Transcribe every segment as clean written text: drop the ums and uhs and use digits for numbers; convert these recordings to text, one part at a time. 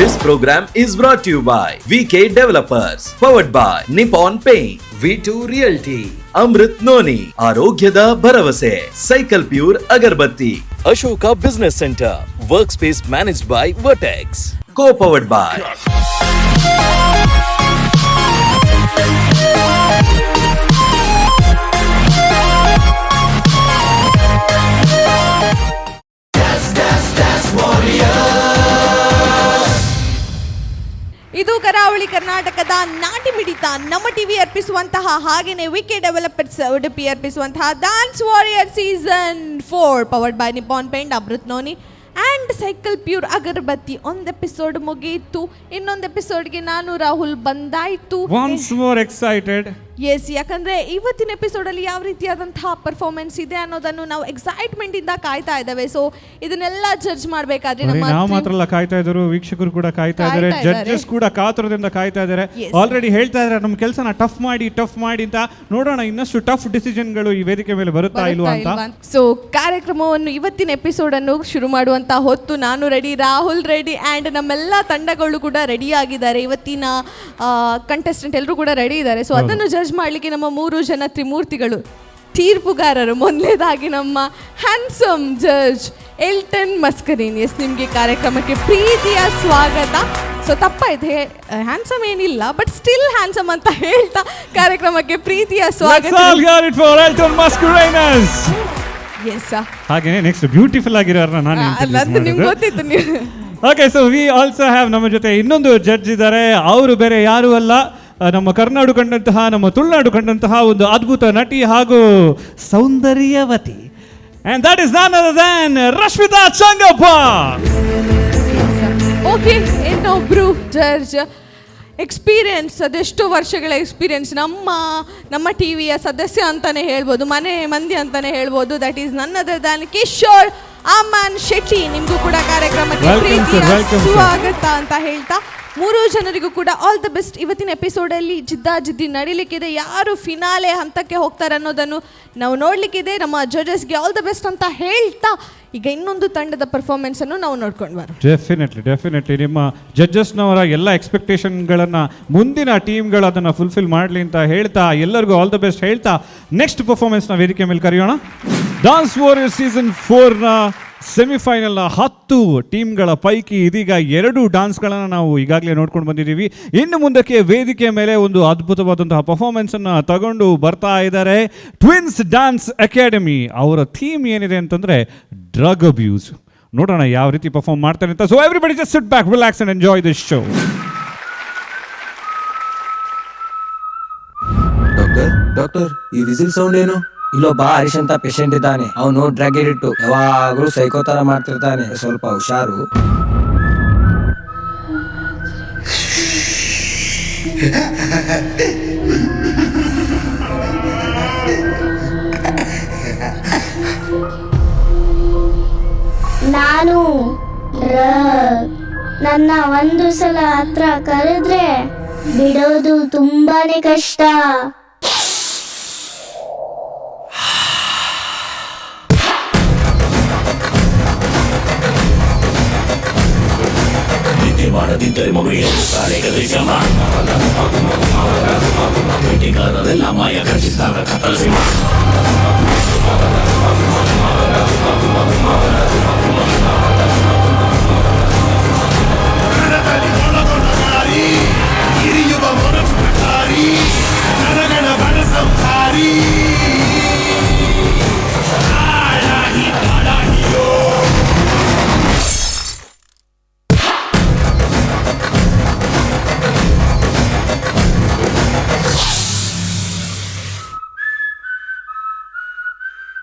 This program is brought you by VK Developers, powered by Nippon Paint, V2 Realty, Amrit Noni, ಆರೋಗ್ಯದ ಭರವಸೆ, cycle pure agarbatti, Ashoka business centre, work space managed by Vertex, co powered by ಇದು ಕರಾವಳಿ ಕರ್ನಾಟಕದ ನಾಟಿ ಮಿಡಿತ ನಮ್ಮ TV ಅರ್ಪಿಸುವಂತಹ, ಹಾಗೇನೆ VK developers Udupi ಅರ್ಪಿಸುವಂತಹ dance warrior season 4, powered by Nippon Paint, Amrit Noni and cycle pure agarbatti. ಒಂದು ಎಪಿಸೋಡ್ ಮುಗಿಯಿತು, ಇನ್ನೊಂದು ಎಪಿಸೋಡ್ಗೆ ನಾನು ರಾಹುಲ್ ಬಂದಾಯ್ತು. Once more excited. ಎಸ್, ಯಾಕಂದ್ರೆ ಇವತ್ತಿನ ಎಪಿಸೋಡಲ್ಲಿ ಯಾವ ರೀತಿಯಾದಂತಹ ಪರ್ಫಾರ್ಮೆನ್ಸ್ ಇದೆ ಅನ್ನೋದನ್ನು ನಾವು ಎಕ್ಸೈಟ್ಮೆಂಟ್ ಇಂದ ಕಾಯ್ತಾ ಇದ್ದೇವೆ. ಸೊ ಇದನ್ನೆಲ್ಲ ಜಡ್ಜ್ ಮಾಡಬೇಕಾದ್ರೆ ನಾವು ನಮ್ಮ ಮಾತ್ರ ಅಲ್ಲ ಕಾಯ್ತಾ ಇದ್ರು, ವೀಕ್ಷಕರು ಕೂಡ ಕಾಯ್ತಾ ಇದ್ದಾರೆ. ಕಾಯ್ತಾ ಇದ್ದಾರೆ. ಜಡ್ಜಸ್ ಕೂಡ ಕಾತುರದಿಂದ ಕಾಯ್ತಾ ಇದ್ದಾರೆ. ಆಲ್ರೆಡಿ ಹೇಳ್ತಾ ಇದ್ದಾರೆ, ನಮ್ಮ ಕೆಲಸನ ಟಫ್ ಮಾಡಿ, ಟಫ್ ಮಾಡಿ ಅಂತ. ನೋಡೋಣ, ಇನ್ನಷ್ಟು ಟಫ್ ಡಿಸಿಷನ್ಗಳು ಈ ವೇದಿಕೆ ಮೇಲೆ ಬರುತ್ತಾ ಇಲ್ವಾ ಅಂತ. ಸೊ ಕಾರ್ಯಕ್ರಮವನ್ನು, ಇವತ್ತಿನ ಎಪಿಸೋಡ್ ಅನ್ನು ಶುರು ಮಾಡುವಂತ ಹೊತ್ತು. ನಾನು ರೆಡಿ, ರಾಹುಲ್ ರೆಡಿ ಆ್ಯಂಡ್ ನಮ್ಮೆಲ್ಲ ತಂಡಗಳು ಕೂಡ ರೆಡಿ ಆಗಿದ್ದಾರೆ. ಇವತ್ತಿನ ಕಂಟೆಸ್ಟೆಂಟ್ ಎಲ್ಲರೂ ಕೂಡ ರೆಡಿ ಇದ್ದಾರೆ. ಸೊ ಅದನ್ನು ಜಡ್ಜ್ ಮಾಡಲಿಕ್ಕೆ ನಮ್ಮ ಮೂರು ಜನ ತ್ರಿಮೂರ್ತಿಗಳು ತೀರ್ಪುಗಾರರು. ಮೊದಲನೇದಾಗಿ ನಮ್ಮ ಹ್ಯಾನ್ಸಮ್ ಜಡ್ಜ್ ಎಲ್ಟನ್ ಮಸ್ಕರೀನ್. ಎಸ್, ನಿಮಗೆ ಕಾರ್ಯಕ್ರಮಕ್ಕೆ ಪ್ರೀತಿಯ ಸ್ವಾಗತ. ಸೊ ತಪ್ಪಾಯ್ತು, ಹ್ಯಾನ್ಸಮ್ ಏನಿಲ್ಲ, ಬಟ್ ಸ್ಟಿಲ್ ಹ್ಯಾನ್ಸಮ್ ಅಂತ ಹೇಳ್ತಾ ಕಾರ್ಯಕ್ರಮಕ್ಕೆ ಪ್ರೀತಿಯ Let's ಸ್ವಾಗತ. all hear it for Elton Mascarenhas. S. ಹಾಗೇನೆ ನೆಕ್ಸ್ಟ್ ಬ್ಯೂಟಿಫುಲ್ ಆಗಿರೋರ್ನ ನಾನು ಅಲ್ಲ ಅಂತ ನಿಮ್ಗೆ ಗೊತ್ತಿತ್ತು ನೀವು. Okay, so we also have, ನಮ್ಮ ಜೊತೆ ಇನ್ನೊಂದು ಜಡ್ಜ್ ಇದ್ದಾರೆ. ಅವರು ಬೇರೆ ಯಾರು ಅಲ್ಲ, ನಮ್ಮ ಕರ್ನಾಡು ಕಂಡಂತಹ, ನಮ್ಮ ತುಳುನಾಡು ಕಂಡಂತಹ ಒಂದು ಅದ್ಭುತ ನಟಿ ಹಾಗೂ ಸೌಂದರ್ಯವತಿ, and that is none other than Rashmita Changappa. Okay, ಇನ್ನೊಬ್ರು ಜಡ್ಜ್, ಎಕ್ಸ್ಪೀರಿಯನ್ಸ್, ಅದೆಷ್ಟು ವರ್ಷಗಳ ಎಕ್ಸ್ಪೀರಿಯನ್ಸ್, ನಮ್ಮ ನಮ್ಮ ಟಿವಿಯ ಸದಸ್ಯ ಅಂತಾನೆ ಹೇಳ್ಬೋದು, ಮನೆ ಮಂದಿ ಅಂತಾನೆ ಹೇಳ್ಬೋದು. That is none other than Kishore Aman Shetty. ನಿಮಗೂ ಕೂಡ ಕಾರ್ಯಕ್ರಮಕ್ಕೆ Welcome, sir. ಪ್ರೀತಿಯ Welcome, sir. ಸ್ವಾಗತ ಅಂತ ಹೇಳ್ತಾ ಮೂರು ಜನರಿಗೂ ಕೂಡ ಆಲ್ the best. ಇವತ್ತಿನ ಎಪಿಸೋಡಲ್ಲಿ ಜಿದ್ದಾಜಿದ್ದಿ ನಡೀಲಿಕ್ಕಿದೆ. ಯಾರು ಫಿನಾಲೆ ಹಂತಕ್ಕೆ ಹೋಗ್ತಾರೆ ಅನ್ನೋದನ್ನು ನಾವು ನೋಡಲಿಕ್ಕಿದೆ. ನಮ್ಮ ಜಡ್ಜಸ್ಗೆ ಆಲ್ the best ಅಂತ ಹೇಳ್ತಾ ಈಗ ಇನ್ನೊಂದು ತಂಡದ ಪರ್ಫಾರ್ಮೆನ್ಸ್ ಅನ್ನು ನಾವು ನೋಡ್ಕೊಂಡು ಬರೋಣ. Definitely, definitely. ನಿಮ್ಮ ಜಡ್ಜಸ್ನವರ ಎಲ್ಲ ಎಕ್ಸ್ಪೆಕ್ಟೇಷನ್ಗಳನ್ನು ಮುಂದಿನ ಟೀಮ್ಗಳು ಅದನ್ನು ಫುಲ್ಫಿಲ್ ಮಾಡಲಿ ಅಂತ ಹೇಳ್ತಾ, ಎಲ್ಲರಿಗೂ ಆಲ್ the best ಹೇಳ್ತಾ, ನೆಕ್ಸ್ಟ್ ಪರ್ಫಾರ್ಮೆನ್ಸ್ನ ವೇದಿಕೆ ಮೇಲೆ ಕರೆಯೋಣ. ಡಾನ್ಸ್ ವಾರಿಯರ್ ಸೀಸನ್ 4ನ ಸೆಮಿಫೈನಲ್ನ 10 ಟೀಮ್ಗಳ ಪೈಕಿ ಇದೀಗ ಎರಡು ಡಾನ್ಸ್ಗಳನ್ನು ನಾವು ಈಗಾಗಲೇ ನೋಡ್ಕೊಂಡು ಬಂದಿದ್ದೀವಿ. ಇನ್ನು ಮುಂದಕ್ಕೆ ವೇದಿಕೆ ಮೇಲೆ ಒಂದು ಅದ್ಭುತವಾದಂತಹ ಪರ್ಫಾರ್ಮೆನ್ಸನ್ನು ತಗೊಂಡು ಬರ್ತಾ ಇದ್ದಾರೆ ಟ್ವಿನ್ಸ್ ಡ್ಯಾನ್ಸ್ ಅಕಾಡೆಮಿ. ಅವರ ಥೀಮ್ ಏನಿದೆ ಅಂತಂದರೆ ಡ್ರಗ್ ಅಬ್ಯೂಸ್. ನೋಡೋಣ ಯಾವ ರೀತಿ ಪರ್ಫಾರ್ಮ್ ಮಾಡ್ತಾರೆ ಅಂತ. So everybody just sit back, relax and enjoy this show. Doctor, doctor, ಈ ವಿಸಿಲ್ ಸೌಂಡ್ ಏನು? ಇಲ್ಲೊಬ್ಬ ಹರೀಶ್ ಅಂತ ಪೇಷಂಟ್ ಇದ್ದಾನೆ. ಅವನು ಡ್ರಗ್ ಎಡಿಕ್ಟು. ಯಾವಾಗ್ಲೂ ಸೈಕೋ ತರ ಮಾಡ್ತಿರ್ತಾನೆ. ಸ್ವಲ್ಪ ಹುಷಾರು. ನಾನು ಡ್ರಗ್. ನನ್ನ ಒಂದು ಸಲ ಹತ್ರ ಕರೆದ್ರೆ ಬಿಡೋದು ತುಂಬಾನೇ ಕಷ್ಟ.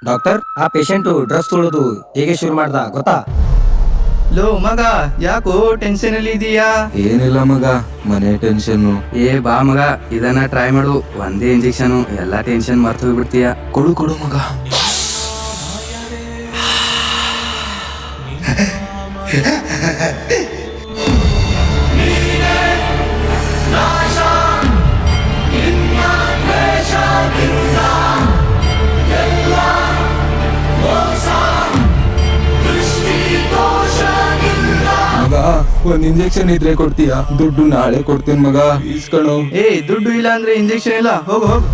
ಡಾಕ್ಟರ್, ಆ ಪೇಷಂಟ್ ಡ್ರಗ್ಸ್ ತೊಳೋದು ಹೇಗೆ ಶುರು ಮಾಡ್ದ ಗೊತ್ತಾ? ಲೋ ಮಗ, ಯಾಕೋ ಟೆನ್ಷನ್ ಅಲ್ಲಿ ಇದೀಯಾ? ಏನಿಲ್ಲ ಮಗ, ಮನೆ ಟೆನ್ಷನ್. ಏ ಬಾ ಮಗ, ಇದನ್ನ ಟ್ರೈ ಮಾಡು. ಒಂದೇ ಇಂಜೆಕ್ಷನ್, ಎಲ್ಲಾ ಟೆನ್ಷನ್ ಮರ್ತು ಹೋಗ್ಬಿಡ್ತೀಯ. ಕೊಡು ಕೊಡು ಮಗ. ಮಗ. ಒಂದ್ ಇಂಜೆಕ್ಷನ್ ಇದ್ರೆ ಕೊಡ್ತೀಯಾ? ದುಡ್ಡು ನಾಳೆ ಕೊಡ್ತೀನಿ ಮಗ, ಇಸ್ಕಣು. ಏ ದುಡ್ಡು ಇಲ್ಲ ಅಂದ್ರೆ ಇಂಜೆಕ್ಷನ್ ಇಲ್ಲ, ಹೋಗು ಹೋಗು.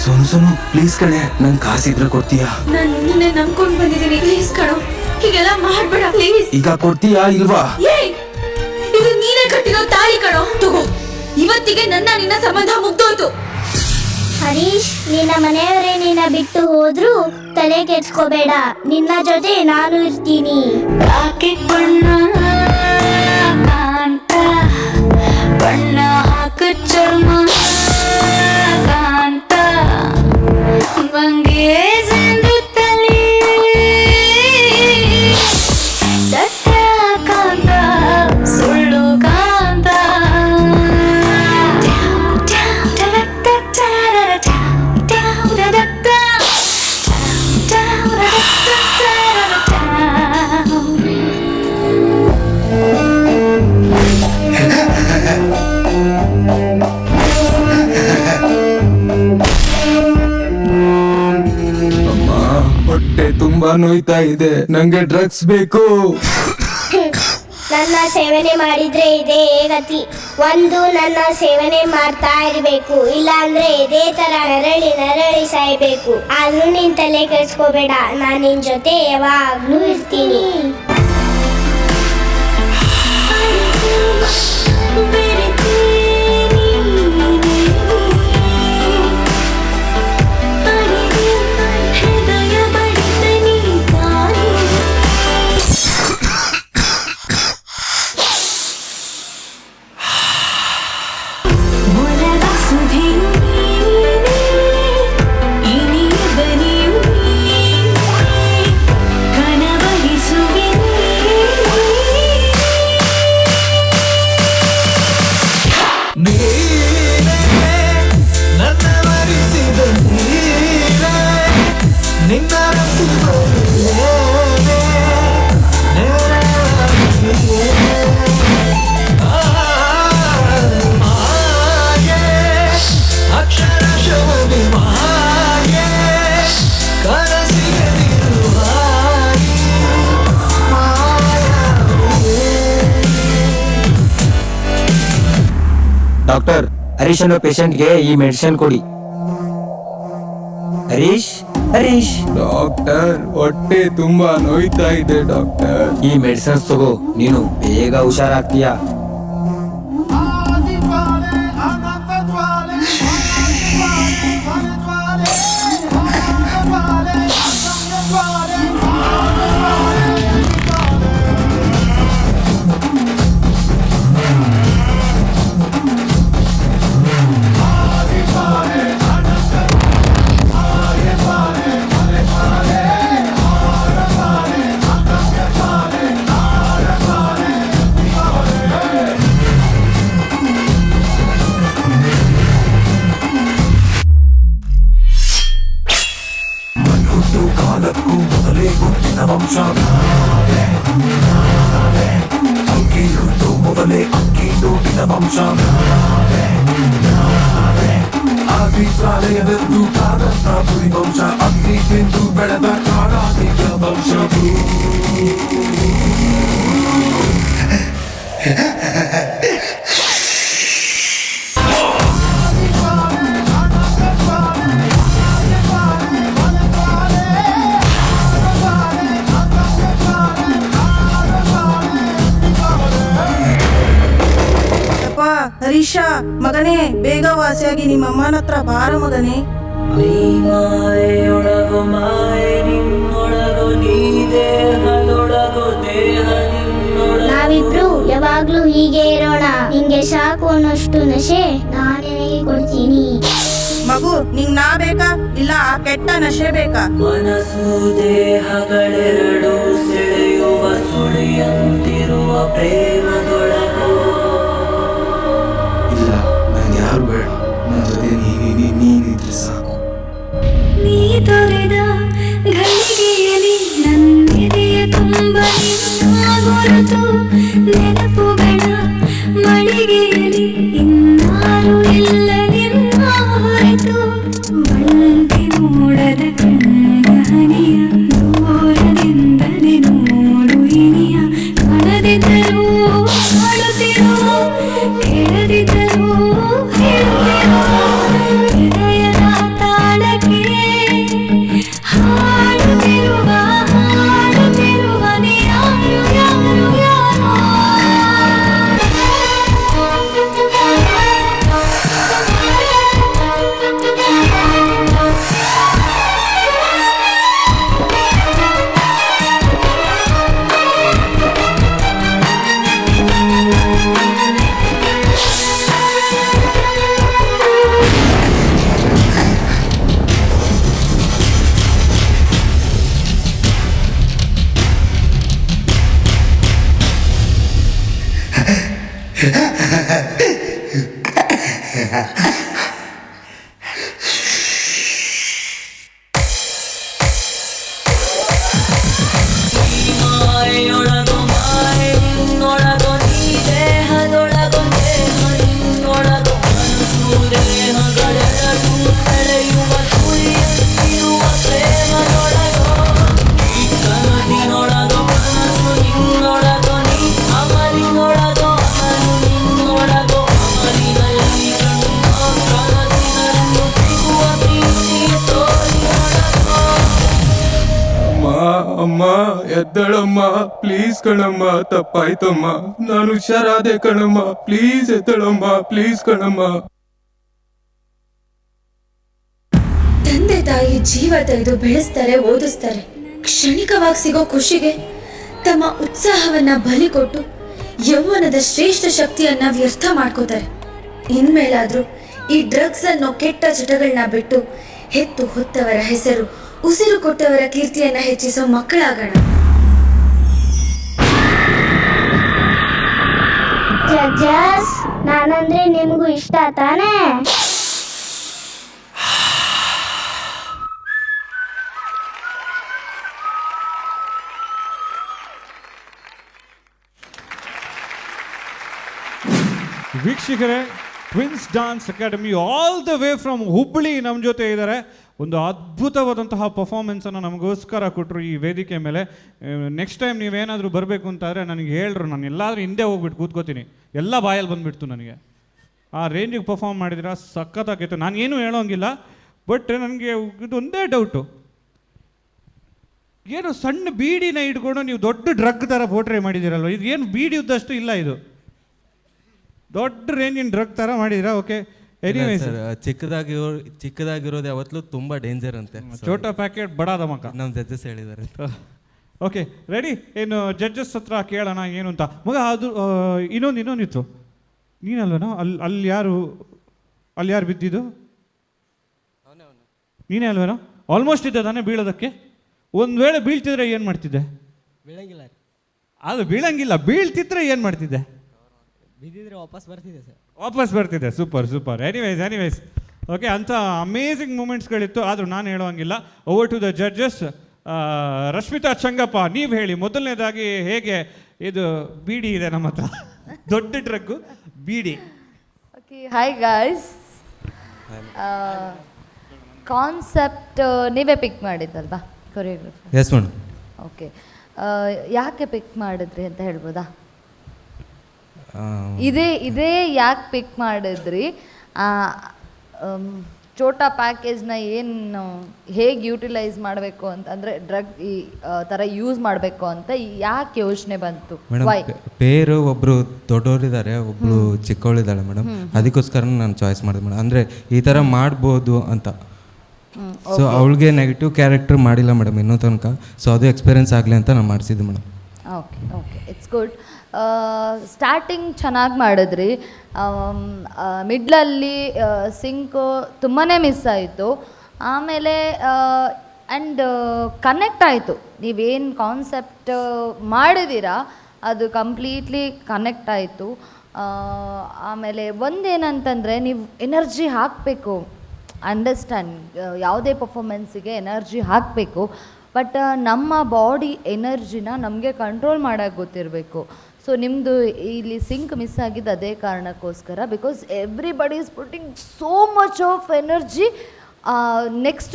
ಸೋನು ಸೋನು ಪ್ಲೀಸ್ ಕಣೆ, ನಂಗೆ ಕಾಸಿದ್ರೆ ಕೊಡ್ತೀಯಾ? ನಾನು ನಿನ್ನೆ ನಂಬ್ಕೊಂಡು ಬಂದಿದ್ದೀನಿ, ಪ್ಲೀಸ್ ಕಣೋ, ಹೀಗೆಲ್ಲ ಮಾಡ್ಬೇಡ ಪ್ಲೀಸ್. ಈಗ ಕೊಡ್ತೀಯಾ ಇಲ್ವಾ? ಏಯ್, ಇದು ನೀನೇ ಕಟ್ಟಿರೋ ತಾಳಿ ಕಣೋ, ತಗೋ. ಇವತ್ತಿಗೆ ನನ್ನ ನಿನ್ನ ಸಂಬಂಧ ಮುಗ್ದೋಯ್ತು. ಹರೀಶ್, ನಿನ್ನ ಮನೆಯವರೇ ನಿನ್ನ ಬಿಟ್ಟು ಹೋದ್ರು ತಲೆ ಕೆಡ್ಸ್ಕೋಬೇಡ, ನಿನ್ನ ಜೊತೆ ನಾನು ಇರ್ತೀನಿ. ಬಣ್ಣ ಕಾಂತ, ಬಣ್ಣ ಹಾಕು ಚರ್ಮ ಕಾಂತ, ಸತ್ಯ ಕಾಂತ, ಸುಳ್ಳು ಕಾಂತ. ಅಮ್ಮ, ಹೊಟ್ಟೆ ತುಂಬಾ ನೋಯ್ತಾ ಇದೆ, ನಂಗೆ ಡ್ರಗ್ಸ್ ಬೇಕು. ನನ್ನ ಸೇವನೆ ಮಾಡಿದ್ರೆ ಇದೇ ಗತಿ. ಒಂದು ನನ್ನ ಸೇವನೆ ಮಾಡ್ತಾ ಇರಬೇಕು, ಇಲ್ಲ ಅಂದ್ರೆ ಇದೇ ತರ ನರಳಿ ನರಳಿ ಸಾಯ್ಬೇಕು. ಆದ್ರೂ ನಿನ್ ತಲೆ ಕೆಡ್ಸ್ಕೋಬೇಡ, ನಾನು ನಿನ್ ಜೊತೆ ಯಾವಾಗ್ಲೂ ಇರ್ತೀನಿ. ಡಾಕ್ಟರ್, ಹರೀಶ್ ಅನ್ನೋ ಪೇಷಂಟ್ಗೆ ಈ ಮೆಡಿಸಿನ್ ಕೊಡಿ. ಹರೀಶ್, ಹರೀಶ್. ಡಾಕ್ಟರ್, ಹೊಟ್ಟೆ ತುಂಬಾ ನೋಯ್ತಾ ಇದೆ ಡಾಕ್ಟರ್. ಈ ಮೆಡಿಸಿನ್ಸ್ ತಗೋ, ನೀನು ಬೇಗ ಹುಷಾರಾಗ್ತೀಯಾ. ಹರೀಶ ಮಗನೇ, ಬೇಗ ವಾಸಿಯಾಗಿ ನಿಮ್ಮ ಅಮ್ಮನ ಹತ್ರ ಬಾರ ಮಗನೇ. ನಾವಿಬ್ರು ಯಾವಾಗ್ಲೂ ಹೀಗೆ ಇರೋಣ. ನಿಂಗೆ ಸಾಕು ಅನ್ನೋಷ್ಟು ನಶೆ ನಾನು ನಿನಗೆ ಕೊಡ್ತೀನಿ. ಮಗು, ನಿಂಗ್ ನಾ ಬೇಕಾ ಇಲ್ಲ ಆ ಕೆಟ್ಟ ನಶೆ ಬೇಕಾ? ಮನಸ್ಸು ದೇಹಗಳೆರಡು ಸೆಳೆಯುವ ಸುಳಿಯಂತಿರುವ ಪ್ರೇಮದೊಳಗೋ. ಇಲ್ಲ, ನಂಗೆ ಯಾರು ಬೇಡ, ನನ್ನ ಜೊತೆ ನೀನಿ ನೀನಿದ್ರೆ ಸಾಕು. ನೀ ತೊರೆದ ಘಳಿಗೆಯಲ್ಲಿ ನನ್ನೆದೆಯ ತುಂಬ ನಿನ್ನ ಗುರುತು, ನೆನಪುಗಳ ಮಳಿಗೆಯಲ್ಲಿ ಇನ್ನಾರು ಇಲ್ಲ ನಿನ್ನ ಹೊರತು. ಒಂಟಿ ನೋಡದ ಕಣ್ಣ ಹನಿಯ ದೂರದಿಂದಲೇ ನೋಡು ಇನಿಯ, ಕಾಣದಿದ್ದರೂ ಹಾಡುತ್ತಿರೋ, ಕೇಳದಿದ್ದರೂ ಹೇಳುತ್ತಿರೋ, ಹೃದಯದ ತಾಳಕ್ಕೆ ಹಾಡುತ್ತಿರುವ ಹಾಡುತ್ತಿರುವ ನೀ ಯಾರು ಯಾರು ಯಾರು. ಮಾಯೆಯೊಳಗೋ ಮಾಯೆ ನಿನ್ನೊಳಗೋ, ನೀ ದೇಹದೊಳಗೋ ದೇಹ ನಿನ್ನೊಳಗೋ, ಮನಸ್ಸು ದೇಹಗಳೆರಡು ಸೆಳೆಯುವ ಸುಳಿಯಂತಿರುವ ಪ್ರೇಮದೊಳಗೋ. ಈ ಕನಸಿನೊಳಗೋ ಕನಸು ನಿನ್ನೊಳಗೋ, ನೀ ಅಮಲಿನೊಳಗೋ ಅಮಲು ನಿನ್ನೊಳಗೋ, ಅಮಲಿನಲ್ಲಿ ಕಣ್ಣ ಕನಸಿನಲ್ಲೂ ಸಿಗುವ ಪ್ರೀತಿ ಸೋಲಿನೊಳಗೋ. ಅಮ್ಮ ಅಮ್ಮ ಎದ್ದಳಮ್ಮ, ಪ್ಲೀಸ್ ಕಣಮ್ಮ, ತಪ್ಪಾಯ್ತಮ್ಮ, ನಾನು ಹುಷಾರಾದೆ ಕಣಮ್ಮ, ಪ್ಲೀಸ್ ಎದ್ದಳಮ್ಮ, ಪ್ಲೀಸ್ ಕಣಮ್ಮ. ತಂದೆ ತಾಯಿ ಜೀವ ತೆಗೆದು ಬೆಳೆಸ್ತಾರೆ, ಓದಿಸ್ತಾರೆ. ಕ್ಷಣಿಕವಾಗಿ ಸಿಗೋ ಖುಷಿಗೆ ತಮ್ಮ ಉತ್ಸಾಹವನ್ನ ಬಲಿ ಕೊಟ್ಟು ಯೌವನದ ಶ್ರೇಷ್ಠ ಶಕ್ತಿಯನ್ನ ವ್ಯರ್ಥ ಮಾಡ್ಕೋತಾರೆ. ಇನ್ಮೇಲಾದ್ರೂ ಈ ಡ್ರಗ್ಸ್ ಅನ್ನೋ ಕೆಟ್ಟ ಚಟಗಳನ್ನ ಬಿಟ್ಟು ಹೆತ್ತು ಹೊತ್ತವರ ಹೆಸರು, ಉಸಿರು ಕೊಟ್ಟವರ ಕೀರ್ತಿಯನ್ನ ಹೆಚ್ಚಿಸೋ ಮಕ್ಕಳಾಗೋಣ. ಜಡ್ಜಸ್, ನಾನಂದ್ರೆ ನಿಮಗೂ ಇಷ್ಟ ತಾನೇ? ವೀಕ್ಷಕರೇ, Twins Dance Academy all the way from Hubballi ನಮ್ಮ ಜೊತೆ ಇದ್ದಾರೆ. ಒಂದು ಅದ್ಭುತವಾದಂತಹ ಪರ್ಫಾರ್ಮೆನ್ಸನ್ನು ನಮಗೋಸ್ಕರ ಕೊಟ್ಟರು ಈ ವೇದಿಕೆ ಮೇಲೆ. ನೆಕ್ಸ್ಟ್ ಟೈಮ್ ನೀವೇನಾದರೂ ಬರಬೇಕು ಅಂತಾದರೆ ನನಗೆ ಹೇಳ್ರು, ನಾನು ಎಲ್ಲಾದರೂ ಹಿಂದೆ ಹೋಗ್ಬಿಟ್ಟು ಕೂತ್ಕೋತೀನಿ. ಎಲ್ಲ ಬಾಯಲ್ಲಿ ಬಂದುಬಿಡ್ತು ನನಗೆ. ಆ ರೇಂಜಿಗೆ ಪರ್ಫಾರ್ಮ್ ಮಾಡಿದ್ರೆ ಸಖತ್ತಾಗಿತ್ತು. ನಾನೇನು ಹೇಳೋಂಗಿಲ್ಲ, ಬಟ್ ನನಗೆ ಇದೊಂದೇ ಡೌಟು, ಏನು ಸಣ್ಣ ಬೀಡಿನ ಇಟ್ಕೊಂಡು ನೀವು ದೊಡ್ಡ ಡ್ರಗ್ ಥರ ಪೋಟ್ರೆ ಮಾಡಿದ್ದೀರಲ್ವ, ಇದು ಏನು ಬೀಡಿ ಉದ್ದಷ್ಟು ಇಲ್ಲ, ಇದು ದೊಡ್ಡ ರೇಂಜಿನ ಡ್ರಗ್ ಥರ ಮಾಡಿದ್ದೀರಾ. ಓಕೆ, ಎನಿವೇಸ್, ಚಿಕ್ಕದಾಗಿರೋದು ಯಾವತ್ತಲೂ ತುಂಬ ಡೇಂಜರ್ ಅಂತೆ. ಛೋಟಾ ಪ್ಯಾಕೆಟ್ ಬಡಾ ಧಮಾಕ ನಮ್ಮ ಜಡ್ಜಸ್ ಹೇಳಿದ್ದಾರೆ. Okay, ready. ಏನು ಜಡ್ಜಸ್ ಹತ್ರ ಕೇಳೋಣ ಏನು ಅಂತ. ಮಗ, ಅದು ಇನ್ನೊಂದು ಇನ್ನೊಂದಿತ್ತು, ನೀನಲ್ವನೋ? ಅಲ್ಲಿ ಅಲ್ಲಿ ಯಾರು ಅಲ್ಲಿ ಯಾರು ಬಿದ್ದಿದ್ದು? ನೀನೇ ಅಲ್ವೇನೋ? ಆಲ್ಮೋಸ್ಟ್ ಇದ್ದೆ ತಾನೇ ಬೀಳೋದಕ್ಕೆ. ಒಂದು ವೇಳೆ ಬೀಳ್ತಿದ್ರೆ ಏನು ಮಾಡ್ತಿದ್ದೆ? ಬೀಳಂಗಿಲ್ಲ. ಅದು ಬೀಳಂಗಿಲ್ಲ, ಬೀಳ್ತಿದ್ರೆ ಏನು ಮಾಡ್ತಿದ್ದೆ? ಬಿದ್ದಿದ್ರೆ ವಾಪಸ್ ಬರ್ತಿದೆ ಸರ್. ವಾಪಸ್ ಬರ್ತಿದ್ದೆ. Super super. Anyways okay, ಅಂಥ ಅಮೇಝಿಂಗ್ ಮೂಮೆಂಟ್ಸ್ಗಳಿತ್ತು. ಆದರೂ ನಾನು ಹೇಳೋಂಗಿಲ್ಲ. Over to the judges. Rashmita Changappa, ನೀವು ಹೇಳಿ ಮೊದಲನೇದಾಗಿ ಹೇಗೆ ಇದು ಬೀಡಿ ಇದೆ ನಮ್ಮ ಹತ್ರ, ದೊಡ್ಡ drug beedi. Okay, hi guys. Concept ನೀವೇ ಪಿಕ್ ಮಾಡಿದ್ದಲ್ವಾ, choreographer? Yes madam. Okay, ಯಾಕೆ ಪಿಕ್ ಮಾಡಿದ್ರಿ ಅಂತ ಹೇಳ್ಬೋದಾ? ಇದೇ ಇದೇ ಯಾಕೆ ಪಿಕ್ ಮಾಡಿದ್ರಿ? ಛೋಟಾ ಪ್ಯಾಕೇಜ್ನ ಏನು ಹೇಗೆ ಯೂಟಿಲೈಸ್ ಮಾಡಬೇಕು ಅಂತ, ಅಂದರೆ ಡ್ರಗ್ ಈ ಥರ ಯೂಸ್ ಮಾಡಬೇಕು ಅಂತ ಯಾಕೆ ಯೋಚನೆ ಬಂತು? Madam, why? ಪೇರು ಒಬ್ಬರು ದೊಡ್ಡವರಿದ್ದಾರೆ, ಒಬ್ಬರು ಚಿಕ್ಕವಳಿದ್ದಾಳೆ ಮೇಡಮ್. ಅದಕ್ಕೋಸ್ಕರ ನಾನು ಚಾಯ್ಸ್ ಮಾಡಿದೆ ಮೇಡಮ್, ಅಂದರೆ ಈ ಥರ ಮಾಡ್ಬೋದು ಅಂತ. ಸೊ ಅವಳಿಗೆ ನೆಗೆಟಿವ್ ಕ್ಯಾರೆಕ್ಟರ್ ಮಾಡಿಲ್ಲ ಮೇಡಮ್ ಇನ್ನೂ ತನಕ. ಸೊ ಅದು ಎಕ್ಸ್ಪೀರಿಯನ್ಸ್ ಆಗಲಿ ಅಂತ ನಾನು ಮಾಡಿಸಿದ್ದೆ madam. Okay okay, it's good. Starting ಚೆನ್ನಾಗಿ ಮಾಡಿದ್ರಿ, ಮಿಡ್ಲಲ್ಲಿ ಸಿಂಕು ತುಂಬಾ ಮಿಸ್ ಆಯಿತು. ಆಮೇಲೆ ಆ್ಯಂಡ್ ಕನೆಕ್ಟ್ ಆಯಿತು, ನೀವೇನು ಕಾನ್ಸೆಪ್ಟ್ ಮಾಡಿದ್ದೀರಾ ಅದು ಕಂಪ್ಲೀಟ್ಲಿ ಕನೆಕ್ಟ್ ಆಯಿತು. ಆಮೇಲೆ ಒಂದೇನಂತಂದರೆ ನೀವು ಎನರ್ಜಿ ಹಾಕಬೇಕು, ಅಂಡರ್ಸ್ಟ್ಯಾಂಡ್, ಯಾವುದೇ ಪರ್ಫಾಮೆನ್ಸಿಗೆ ಎನರ್ಜಿ ಹಾಕಬೇಕು. ಬಟ್ ನಮ್ಮ ಬಾಡಿ ಎನರ್ಜಿನ ನಮಗೆ ಕಂಟ್ರೋಲ್ ಮಾಡೋಕ್ಕೆ ಗೊತ್ತಿರಬೇಕು. ಸೊ ನಿಮ್ಮದು ಇಲ್ಲಿ ಸಿಂಕ್ ಮಿಸ್ ಆಗಿದ್ದು ಅದೇ ಕಾರಣಕ್ಕೋಸ್ಕರ, because everybody is putting so much of energy. Next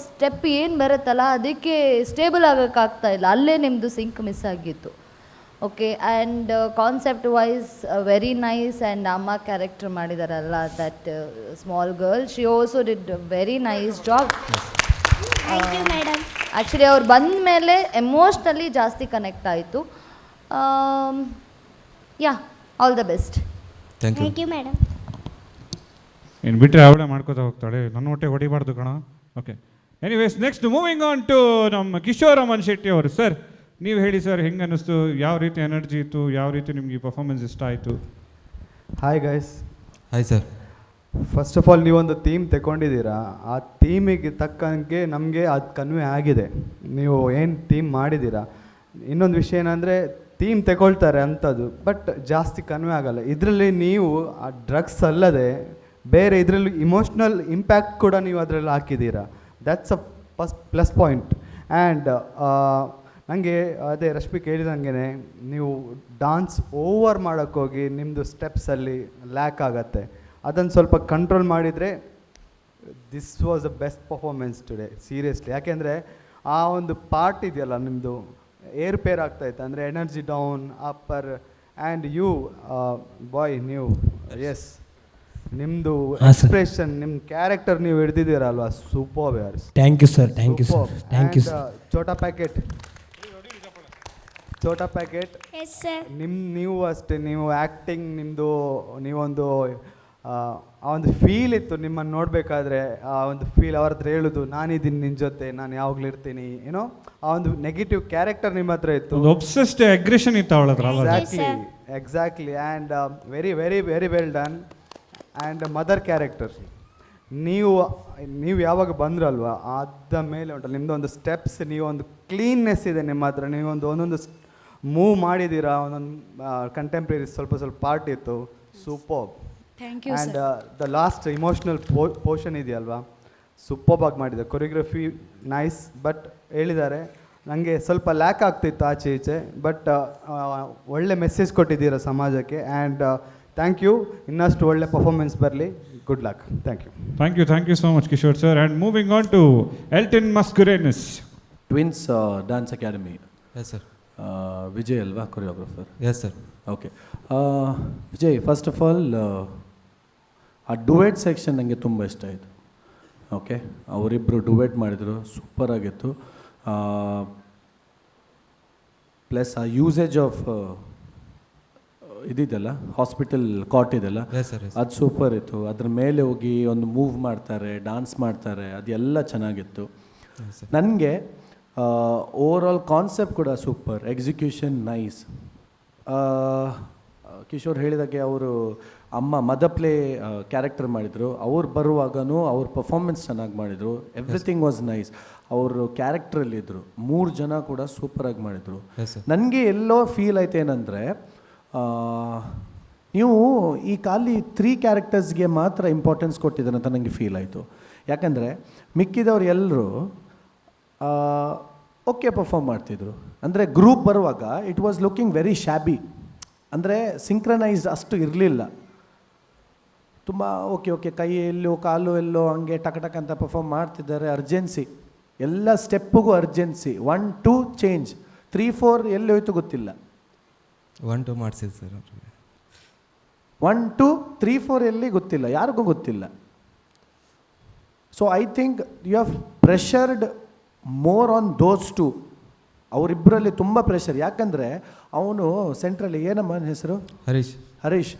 step ಏನು ಬರುತ್ತಲ್ಲ ಅದಕ್ಕೆ ಸ್ಟೇಬಲ್ ಆಗೋಕ್ಕಾಗ್ತಾ ಇಲ್ಲ, ಅಲ್ಲೇ ನಿಮ್ಮದು ಸಿಂಕ್ ಮಿಸ್ ಆಗಿತ್ತು. Okay, and concept wise very nice. And ಅಮ್ಮ ಕ್ಯಾರೆಕ್ಟರ್ ಮಾಡಿದಾರಲ್ಲ, that small girl, she also did very nice job. Thank you madam. Actually ಅವ್ರು ಬಂದ ಮೇಲೆ ಎಮೋಷ್ನಲಿ ಜಾಸ್ತಿ ಕನೆಕ್ಟ್ ಆಯಿತು. Yeah, all the best. Thank you. Thank you madam. ಇನ್ನು ಬಿಟ್ಟರೆ ಅವಳೇ ಮಾಡ್ಕೋತಾ ಹೋಗ್ತಾಳೆ, ನನ್ನ ಹೊಟ್ಟೆ ಹೊಡಿಬಾರ್ದು ಕಣ. Okay, anyways, next moving on to ನಮ್ಮ ಕಿಶೋರ್ ಅಮನ್ ಶೆಟ್ಟಿ ಅವರು. ಸರ್, ನೀವು ಹೇಳಿ ಸರ್, ಹೆಂಗೆ ಅನ್ನಿಸ್ತು, ಯಾವ ರೀತಿ ಎನರ್ಜಿ ಇತ್ತು, ಯಾವ ರೀತಿ ನಿಮಗೆ ಪರ್ಫಾರ್ಮೆನ್ಸ್ ಇಷ್ಟ ಆಯಿತು? Hi guys. Hi sir. First of all, ನೀವೊಂದು ಥೀಮ್ ತಗೊಂಡಿದ್ದೀರಾ, ಆ ಥೀಮಿಗೆ ತಕ್ಕಂಗೆ ನಮಗೆ ಅದು ಕನ್ವೆ ಆಗಿದೆ. ನೀವು ಏನು ಥೀಮ್ ಮಾಡಿದ್ದೀರಾ. ಇನ್ನೊಂದು ವಿಷಯ ಏನಂದರೆ, ಥೀಮ್ ತಗೊಳ್ತಾರೆ ಅಂಥದ್ದು, ಬಟ್ ಜಾಸ್ತಿ ಕನ್ವೆ ಆಗಲ್ಲ. ಇದರಲ್ಲಿ ನೀವು ಆ ಡ್ರಗ್ಸ್ ಅಲ್ಲದೆ ಬೇರೆ ಇದರಲ್ಲಿ ಇಮೋಷ್ನಲ್ ಇಂಪ್ಯಾಕ್ಟ್ ಕೂಡ ನೀವು ಅದರಲ್ಲಿ ಹಾಕಿದ್ದೀರಾ. That's a plus point. And ನನಗೆ ಅದೇ ರಶ್ಮಿ ಕೇಳಿದಂಗೆ, ನೀವು ಡಾನ್ಸ್ ಓವರ್ ಮಾಡೋಕ್ಕೋಗಿ ನಿಮ್ಮದು ಸ್ಟೆಪ್ಸಲ್ಲಿ ಲ್ಯಾಕ್ ಆಗತ್ತೆ. ಅದನ್ನು ಸ್ವಲ್ಪ ಕಂಟ್ರೋಲ್ ಮಾಡಿದರೆ this was the best performance today, seriously. ಯಾಕೆಂದರೆ ಆ ಒಂದು ಪಾರ್ಟ್ ಇದೆಯಲ್ಲ ನಿಮ್ಮದು, ಏರ್ಪೇರ್ ಆಗ್ತಾಯಿತ್ತು. ಅಂದರೆ energy down, upper. And you boy, ನೀವು ಎಸ್, ನಿಮ್ಮದು ಎಕ್ಸ್ಪ್ರೆಷನ್, ನಿಮ್ಮ ಕ್ಯಾರೆಕ್ಟರ್ ನೀವು ಹಿಡ್ದಿದ್ದೀರಲ್ವಾ, ಸೂಪರ್ ಯಾರ್. Thank you sir, thank you sir, thank you sir. Chota packet, Chota packet. Yes sir. ನೀವು ಅಷ್ಟೇ, ನೀವು ಆ್ಯಕ್ಟಿಂಗ್ ನಿಮ್ಮದು, ನೀವೊಂದು ಆ ಒಂದು ಫೀಲ್ ಇತ್ತು ನಿಮ್ಮನ್ನು ನೋಡಬೇಕಾದ್ರೆ. ಆ ಒಂದು ಫೀಲ್ ಅವ್ರ ಹತ್ರ ಹೇಳೋದು, ನಾನಿದ್ದೀನಿ ನಿನ್ನ ಜೊತೆ, ನಾನು ಯಾವಾಗಲೂ ಇರ್ತೀನಿ ಏನೋ, ಆ ಒಂದು ನೆಗೆಟಿವ್ ಕ್ಯಾರೆಕ್ಟರ್ ನಿಮ್ಮ ಹತ್ರ ಇತ್ತು. ಒಂದು ಒಬ್ಸೆಸ್ಡ್ ಅಗ್ರೆಷನ್ ಇತ್ತು ಅವಳ ಹತ್ರ ಅಲ್ವಾ? Exactly, exactly. And very very very well done. And mother character, ನೀವು ನೀವು ಯಾವಾಗ ಬಂದ್ರಲ್ವ, ಅದ ಮೇಲೆ ಉಂಟಲ್ಲ ನಿಮ್ಮದು ಒಂದು ಸ್ಟೆಪ್ಸ್, ನೀವು ಒಂದು ಕ್ಲೀನ್ನೆಸ್ ಇದೆ ನಿಮ್ಮ ಹತ್ರ. ನೀವೊಂದು ಒಂದೊಂದು ಮೂವ್ ಮಾಡಿದ್ದೀರಾ, ಒಂದೊಂದು ಕಂಟೆಂಪ್ರರಿ ಸ್ವಲ್ಪ ಸ್ವಲ್ಪ ಪಾರ್ಟ್ ಇತ್ತು, super. Thank you. And the last emotional portion ಇದೆಯಲ್ವಾ, ಸೂಪರ್ಬ್ ಆಗಿ ಮಾಡಿದೆ. ಕೊರಿಯೋಗ್ರಫಿ ನೈಸ್, ಬಟ್ ಹೇಳಿದ್ದಾರೆ ನನಗೆ ಸ್ವಲ್ಪ ಲ್ಯಾಕ್ ಆಗ್ತಿತ್ತು ಆಚೆ ಈಚೆ, ಬಟ್ ಒಳ್ಳೆ ಮೆಸೇಜ್ ಕೊಟ್ಟಿದ್ದೀರಾ ಸಮಾಜಕ್ಕೆ. And thank you. ಇನ್ನಷ್ಟು ಒಳ್ಳೆ ಪರ್ಫಾರ್ಮೆನ್ಸ್ ಬರಲಿ. Good luck. Thank you. Thank you, thank you so much Kishore sir. And moving on to Elton Mascarenhas. Twins dance academy. Yes sir. Vijay ಅಲ್ವಾ choreographer? Yes sir. Okay Vijay, first of all ಆ duet section ನನಗೆ ತುಂಬ ಇಷ್ಟ ಆಯಿತು. Okay, ಅವರಿಬ್ಬರು duet ಮಾಡಿದರು, ಸೂಪರಾಗಿತ್ತು. Plus ಆ usage of ಇದಿದೆಲ್ಲ, hospital ಕಾಟ್ ಇದೆಲ್ಲ, Yes, sir, yes. ಅದು ಸೂಪರ್ ಇತ್ತು. ಅದ್ರ ಮೇಲೆ ಹೋಗಿ ಒಂದು ಮೂವ್ ಮಾಡ್ತಾರೆ, ಡಾನ್ಸ್ ಮಾಡ್ತಾರೆ, ಅದೆಲ್ಲ ಚೆನ್ನಾಗಿತ್ತು. ನನಗೆ over all concept ಕೂಡ super, execution nice. Kishore ಹೇಳಿದಾಗೆ ಅವರು ಅಮ್ಮ mother play character ಮಾಡಿದರು. ಅವ್ರು ಬರುವಾಗನೂ ಅವ್ರ ಪರ್ಫಾರ್ಮೆನ್ಸ್ ಚೆನ್ನಾಗಿ ಮಾಡಿದರು. Everything was nice. ಅವರು ಕ್ಯಾರೆಕ್ಟ್ರಲ್ಲಿದ್ದರು, ಮೂರು ಜನ ಕೂಡ ಸೂಪರಾಗಿ ಮಾಡಿದರು. Yes, sir. ನನಗೆ ಎಲ್ಲೋ ಫೀಲ್ ಆಯ್ತು ಏನಂದರೆ, ನೀವು ಈ ಖಾಲಿ 3 ಕ್ಯಾರೆಕ್ಟರ್ಸ್ಗೆ ಮಾತ್ರ ಇಂಪಾರ್ಟೆನ್ಸ್ ಕೊಟ್ಟಿದ್ದಾರೆ ಅಂತ ನನಗೆ ಫೀಲ್ ಆಯಿತು. ಯಾಕಂದರೆ ಮಿಕ್ಕಿದವ್ರು ಎಲ್ಲರೂ ಓಕೆ ಪರ್ಫಾರ್ಮ್ ಮಾಡ್ತಿದ್ರು. ಅಂದರೆ ಗ್ರೂಪ್ ಬರುವಾಗ it was looking very shabby. ಅಂದರೆ ಸಿಂಕ್ರನೈಸ್ ಅಷ್ಟು ಇರಲಿಲ್ಲ. ತುಂಬ ಓಕೆ ಓಕೆ, ಕೈ ಎಲ್ಲೋ ಕಾಲು ಎಲ್ಲೋ ಹಂಗೆ ಟಕ ಟಕ ಅಂತ ಪರ್ಫಾರ್ಮ್ ಮಾಡ್ತಿದ್ದಾರೆ. ಅರ್ಜೆನ್ಸಿ, ಎಲ್ಲ ಸ್ಟೆಪ್ಪಿಗೂ ಅರ್ಜೆನ್ಸಿ. 1 2 ಚೇಂಜ್, 3 4 ಎಲ್ಲಿ ಹೋಯ್ತು ಗೊತ್ತಿಲ್ಲ. 1 2 ಮಾಡಿಸಿದ್ದು ಸರ್ ಅವ್ರಿಗೆ. 1 2 3 4 ಎಲ್ಲಿ ಗೊತ್ತಿಲ್ಲ, ಯಾರಿಗೂ ಗೊತ್ತಿಲ್ಲ. So I think you have pressured more on those two. ಅವರಿಬ್ಬರಲ್ಲಿ ತುಂಬ ಪ್ರೆಷರ್. ಯಾಕಂದರೆ ಅವನು ಸೆಂಟ್ರಲ್ಲಿ, ಏನಮ್ಮ ಹೆಸರು? ಹರೀಶ್. ಹರೀಶ್.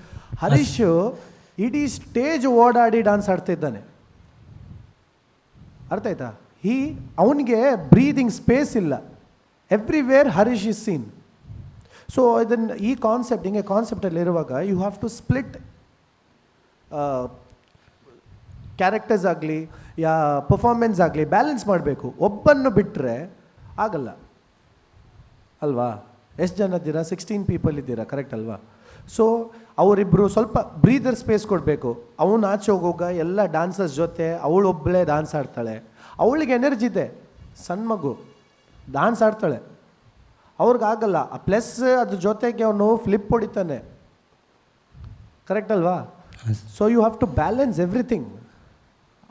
ಹರೀಶ್ ಇಡೀ ಸ್ಟೇಜ್ ಓಡಾಡಿ ಡಾನ್ಸ್ ಆಡ್ತಿದ್ದಾನೆ, ಅರ್ಥ ಆಯ್ತಾ? ಅವನಿಗೆ ಬ್ರೀದಿಂಗ್ ಸ್ಪೇಸ್ ಇಲ್ಲ. Everywhere Harish is seen. So ಇದನ್ನು ಈ ಕಾನ್ಸೆಪ್ಟ್ ಹಿಂಗೆ ಕಾನ್ಸೆಪ್ಟಲ್ಲಿ ಇರುವಾಗ you have to split characters ಆಗಲಿ, ಯಾ ಪರ್ಫಾರ್ಮೆನ್ಸ್ ಆಗಲಿ, ಬ್ಯಾಲೆನ್ಸ್ ಮಾಡಬೇಕು. ಒಬ್ಬನ್ನು ಬಿಟ್ಟರೆ ಆಗಲ್ಲ ಅಲ್ವಾ? ಎಷ್ಟು ಜನ ಇದ್ದೀರಾ? 16 ಪೀಪಲ್ ಇದ್ದೀರಾ, ಕರೆಕ್ಟ್ ಅಲ್ವಾ? ಸೊ ಅವರಿಬ್ಬರು ಸ್ವಲ್ಪ ಬ್ರೀದರ್ ಸ್ಪೇಸ್ ಕೊಡಬೇಕು. ಅವನು ಆಚೆ ಹೋಗುವಾಗ ಎಲ್ಲ ಡಾನ್ಸರ್ಸ್ ಜೊತೆ ಅವಳು ಒಬ್ಬಳೇ ಡಾನ್ಸ್ ಆಡ್ತಾಳೆ. ಅವಳಿಗೆ ಎನರ್ಜಿ ಇದೆ, ಸಣ್ಣ ಮಗು ಡಾನ್ಸ್ ಆಡ್ತಾಳೆ, ಅವ್ರಿಗಾಗಲ್ಲ. ಪ್ಲಸ್ ಅದ್ರ ಜೊತೆಗೆ ಅವನು ಫ್ಲಿಪ್ ಹೊಡಿತಾನೆ, ಕರೆಕ್ಟ್ ಅಲ್ವಾ? So you have to balance everything.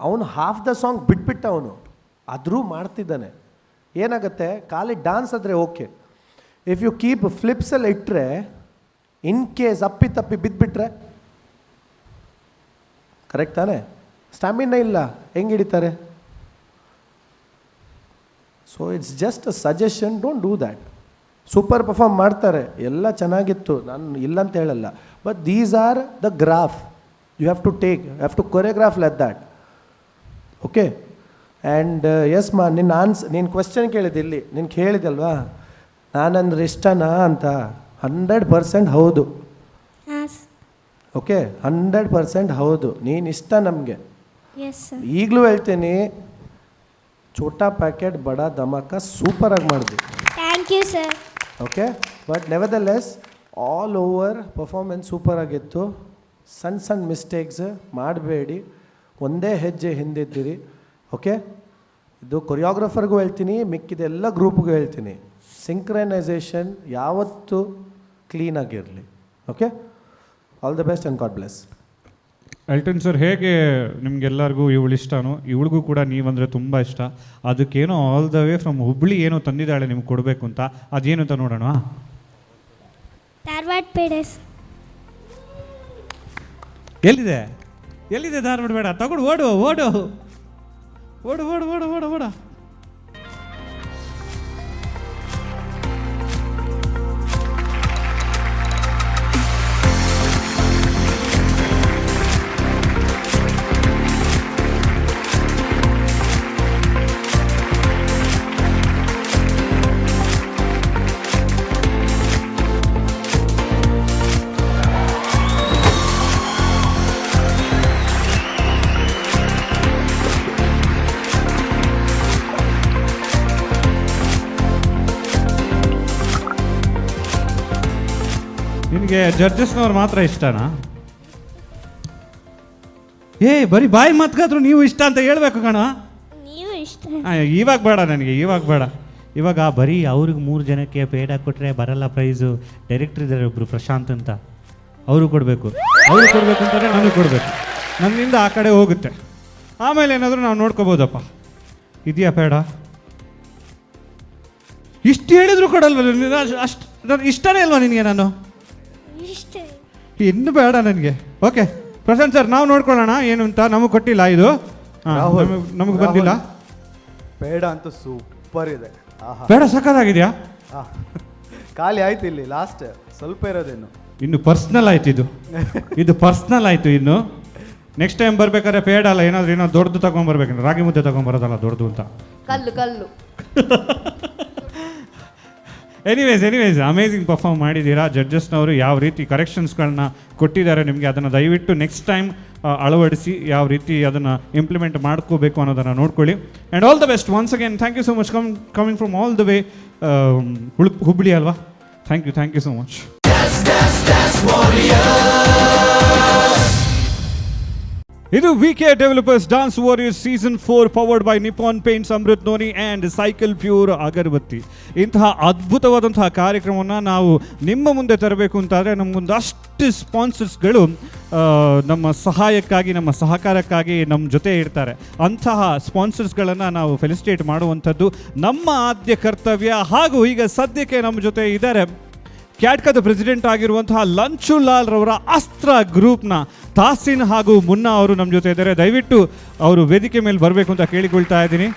ಅವನು half the song ಬಿಟ್ಬಿಟ್ಟ ಅವನು, ಆದರೂ ಮಾಡ್ತಿದ್ದಾನೆ. ಏನಾಗುತ್ತೆ, ಖಾಲಿ ಡಾನ್ಸ್ ಆದರೆ okay, if you keep ಫ್ಲಿಪ್ಸಲ್ಲಿ ಇಟ್ಟರೆ ಇನ್ ಕೇಸ್ ಅಪ್ಪಿ ತಪ್ಪಿ ಬಿದ್ದುಬಿಟ್ರೆ, ಕರೆಕ್ಟ್ ತಾನೇ? ಸ್ಟ್ಯಾಮಿನ ಇಲ್ಲ, ಹೆಂಗೆ ಹಿಡಿತಾರೆ? So it's just a suggestion, don't do that. Super perform ಮಾಡ್ತಾರೆ, ಎಲ್ಲ ಚೆನ್ನಾಗಿತ್ತು, ನಾನು ಇಲ್ಲ ಅಂತ ಹೇಳಲ್ಲ. But these are the graph you have to take, you have to choreograph like that, okay? And yes ಮಾ, ನಿನ್ನ ನೀನು ಕ್ವೆಶ್ಚನ್ ಕೇಳಿದೆ ಇಲ್ಲಿ, ನೀನು ಕೇಳಿದಲ್ವಾ ನಾನಂದ್ರೆ ಇಷ್ಟನಾ ಅಂತ? 100% ಹೌದು. ಓಕೆ, 100% ಹೌದು, ನೀನು ಇಷ್ಟ ನಮಗೆ. ಈಗಲೂ ಹೇಳ್ತೀನಿ, ಛೋಟಾ ಪ್ಯಾಕೆಟ್ ಬಡ ಧಮಾಕ ಸೂಪರಾಗಿ ಮಾಡಿದ್ವಿ. Thank you sir. Okay, but nevertheless all over performance super ಆಗಿತ್ತು. ಸಣ್ಣ ಸಣ್ಣ ಮಿಸ್ಟೇಕ್ಸ್ ಮಾಡಬೇಡಿ, ಒಂದೇ ಹೆಜ್ಜೆ ಹಿಂದಿದ್ದೀರಿ. ಓಕೆ, ಇದು ಕೊರಿಯೋಗ್ರಫರ್ಗೂ ಹೇಳ್ತೀನಿ, ಮಿಕ್ಕಿದೆಲ್ಲ ಗ್ರೂಪ್ಗೂ ಹೇಳ್ತೀನಿ, ಸಿಂಕ್ರನೈಸೇಷನ್ ಯಾವತ್ತೂ ಕ್ಲೀನಾಗಿರಲಿ. Okay, all the best and God bless. Elton sir, ಹೇಗೆ ನಿಮಗೆಲ್ಲರಿಗೂ ಇವಳು ಇಷ್ಟನೋ ಇವಳಿಗೂ ಕೂಡ ನೀವಂದರೆ ತುಂಬ ಇಷ್ಟ. ಅದಕ್ಕೇನೋ all the way from Hubli ಏನೋ ತಂದಿದ್ದಾಳೆ ನಿಮ್ಗೆ ಕೊಡಬೇಕು ಅಂತ, ಅದೇನು ಅಂತ ನೋಡೋಣ. ಧಾರವಾಡ ಪೇಡೆಸ್. ಎಲ್ಲಿದೆ ಎಲ್ಲಿದೆ ಧಾರವಾಡ ಬೇಡ ತಗೊಂಡು ಓಡು ಓಡು ಓಡು ಓಡು ಓಡು ಓಡು ಓಡು. ನಿನಗೆ ಜಡ್ಜಸ್ನವ್ರು ಮಾತ್ರ ಇಷ್ಟನಾ? ಏ ಬರೀ ಬಾಯಿ ಮಾತ್ಕಾದ್ರು ನೀವು ಇಷ್ಟ ಅಂತ ಹೇಳ್ಬೇಕು ಕಣ. ನೀವು ಇಷ್ಟ. ಇವಾಗ ಬೇಡ ನನಗೆ, ಇವಾಗ ಬೇಡ. ಇವಾಗ ಬರೀ ಅವ್ರಿಗೆ 3 ಜನಕ್ಕೆ ಪೇಡ ಕೊಟ್ಟರೆ ಬರಲ್ಲ ಪ್ರೈಸು. ಡೈರೆಕ್ಟರ್ ಇದ್ದಾರೆ ಒಬ್ಬರು ಪ್ರಶಾಂತ್ ಅಂತ, ಅವರು ಕೊಡಬೇಕು. ಅವರು ಕೊಡಬೇಕು ಅಂತಂದರೆ ನನಗೆ ಕೊಡಬೇಕು, ನನ್ನಿಂದ ಆ ಕಡೆ ಹೋಗುತ್ತೆ. ಆಮೇಲೆ ಏನಾದರೂ ನಾವು ನೋಡ್ಕೋಬೋದಪ್ಪ. ಇದೆಯಾ ಪೇಡ? ಇಷ್ಟು ಹೇಳಿದ್ರು ಕೊಡಲ್ವ? ಅಷ್ಟು ನಾನು ಇಷ್ಟನೇ ಅಲ್ವಾ ನಿನಗೆ? ನಾನು ಇನ್ನು ಬೇಡ ನನಗೆ. ಓಕೆ ಪ್ರಶಾಂತ್ ಸರ್, ನಾವು ನೋಡ್ಕೊಳ್ಳೋಣ ಏನು ಅಂತ. ನಮಗೆ ಕೊಟ್ಟಿಲ್ಲ ಇದು, ನಮಗೆ ಬಂದಿಲ್ಲ. ಬೇಡ ಅಂತೂ ಸೂಪರ್ ಇದೆ. ಬೇಡ ಸಖತ್ತಾಗಿದೆಯಾ? ಖಾಲಿ ಆಯ್ತು ಇಲ್ಲಿ, ಲಾಸ್ಟ್ ಸ್ವಲ್ಪ ಇರೋದೇನು. ಇನ್ನು ಪರ್ಸ್ನಲ್ ಆಯ್ತು ಇದು, ಇದು ಪರ್ಸ್ನಲ್ ಆಯಿತು. ಇನ್ನು ನೆಕ್ಸ್ಟ್ ಟೈಮ್ ಬರ್ಬೇಕಾದ್ರೆ ಪೇಡ ಅಲ್ಲ, ಏನಾದರೂ ಏನೋ ದೊಡ್ಡದು ತಗೊಂಡ್ಬರ್ಬೇಕು. ರಾಗಿ ಮುದ್ದೆ ತಗೊಂಡ್ಬರೋದಲ್ಲ ದೊಡ್ಡದು ಅಂತ. ಕಲ್ಲು ಕಲ್ಲು. Anyways amazing perform ಮಾಡಿದ್ದೀರಾ. ಜಡ್ಜಸ್ನವರು ಯಾವ ರೀತಿ ಕರೆಕ್ಷನ್ಸ್ಗಳನ್ನ ಕೊಟ್ಟಿದ್ದಾರೆ ನಿಮಗೆ, ಅದನ್ನು ದಯವಿಟ್ಟು ನೆಕ್ಸ್ಟ್ ಟೈಮ್ ಅಳವಡಿಸಿ ಯಾವ ರೀತಿ ಅದನ್ನು ಇಂಪ್ಲಿಮೆಂಟ್ ಮಾಡ್ಕೋಬೇಕು ಅನ್ನೋದನ್ನು ನೋಡ್ಕೊಳ್ಳಿ. And all the best once again. Thank you so much coming from all the way Hubli ಅಲ್ವಾ? Thank you, thank you so much. ಇದು V K developers dance warriors season 4 powered by Nippon paints, Amrut noni and cycle pure agarbatti. ಇಂತಹ ಅದ್ಭುತವಾದಂತಹ ಕಾರ್ಯಕ್ರಮವನ್ನು ನಾವು ನಿಮ್ಮ ಮುಂದೆ ತರಬೇಕು ಅಂತಾದರೆ ನಮಗೊಂದಷ್ಟು ಸ್ಪಾನ್ಸರ್ಸ್ಗಳು ನಮ್ಮ ಸಹಾಯಕ್ಕಾಗಿ, ನಮ್ಮ ಸಹಕಾರಕ್ಕಾಗಿ ನಮ್ಮ ಜೊತೆ ಇರ್ತಾರೆ. ಅಂತಹ ಸ್ಪಾನ್ಸರ್ಸ್ಗಳನ್ನು ನಾವು ಫೆಲಿಸಿಟೇಟ್ ಮಾಡುವಂಥದ್ದು ನಮ್ಮ ಆದ್ಯ ಕರ್ತವ್ಯ. ಹಾಗೂ ಈಗ ಸದ್ಯಕ್ಕೆ ನಮ್ಮ ಜೊತೆ ಇದ್ದಾರೆ ಕ್ಯಾಟ್ಕದ ಪ್ರೆಸಿಡೆಂಟ್ ಆಗಿರುವಂತಹ ಲಂಚು ಲಾಲ್ ರವರ ಅಸ್ತ್ರ ಗ್ರೂಪ್ನ ತಾಸಿನ್ ಹಾಗೂ ಮುನ್ನಾ ಅವರು ನಮ್ಮ ಜೊತೆ ಇದ್ದಾರೆ. ದಯವಿಟ್ಟು ಅವರು ವೇದಿಕೆ ಮೇಲೆ ಬರಬೇಕು ಅಂತ ಕೇಳಿಕೊಳ್ತಾ ಇದ್ದೀನಿ.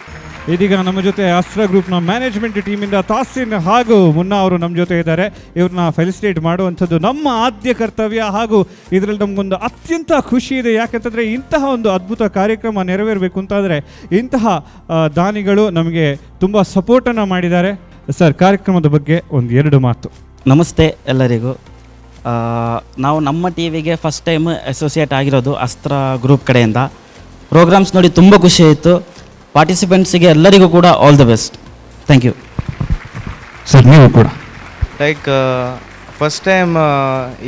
ಇದೀಗ ನಮ್ಮ ಜೊತೆ ಅಸ್ತ್ರ ಗ್ರೂಪ್ನ ಮ್ಯಾನೇಜ್ಮೆಂಟ್ ಟೀಮಿಂದ ತಾಸಿನ್ ಹಾಗೂ ಮುನ್ನಾ ಅವರು ನಮ್ಮ ಜೊತೆ ಇದ್ದಾರೆ. ಇವ್ರನ್ನ ಫೆಲಿಸಿಟೇಟ್ ಮಾಡುವಂಥದ್ದು ನಮ್ಮ ಆದ್ಯ ಕರ್ತವ್ಯ. ಹಾಗೂ ಇದರಲ್ಲಿ ನಮಗೊಂದು ಅತ್ಯಂತ ಖುಷಿ ಇದೆ. ಯಾಕಂತಂದರೆ ಇಂತಹ ಒಂದು ಅದ್ಭುತ ಕಾರ್ಯಕ್ರಮ ನೆರವೇರಬೇಕು ಅಂತಾದರೆ ಇಂತಹ ದಾನಿಗಳು ನಮಗೆ ತುಂಬ ಸಪೋರ್ಟನ್ನು ಮಾಡಿದ್ದಾರೆ. ಸರ್, ಕಾರ್ಯಕ್ರಮದ ಬಗ್ಗೆ ಒಂದು 2 ಮಾತು. ನಮಸ್ತೆ ಎಲ್ಲರಿಗೂ. ನಾವು ನಮ್ಮ ಟಿವಿಗೆ first time associate ಆಗಿರೋದು ಅಸ್ತ್ರ ಗ್ರೂಪ್ ಕಡೆಯಿಂದ. ಪ್ರೋಗ್ರಾಮ್ಸ್ ನೋಡಿ ತುಂಬ ಖುಷಿ ಆಯಿತು. ಪಾರ್ಟಿಸಿಪೆಂಟ್ಸಿಗೆ ಎಲ್ಲರಿಗೂ ಕೂಡ all the best. Thank you. Sir, ನೀವು ಕೂಡ. Like first time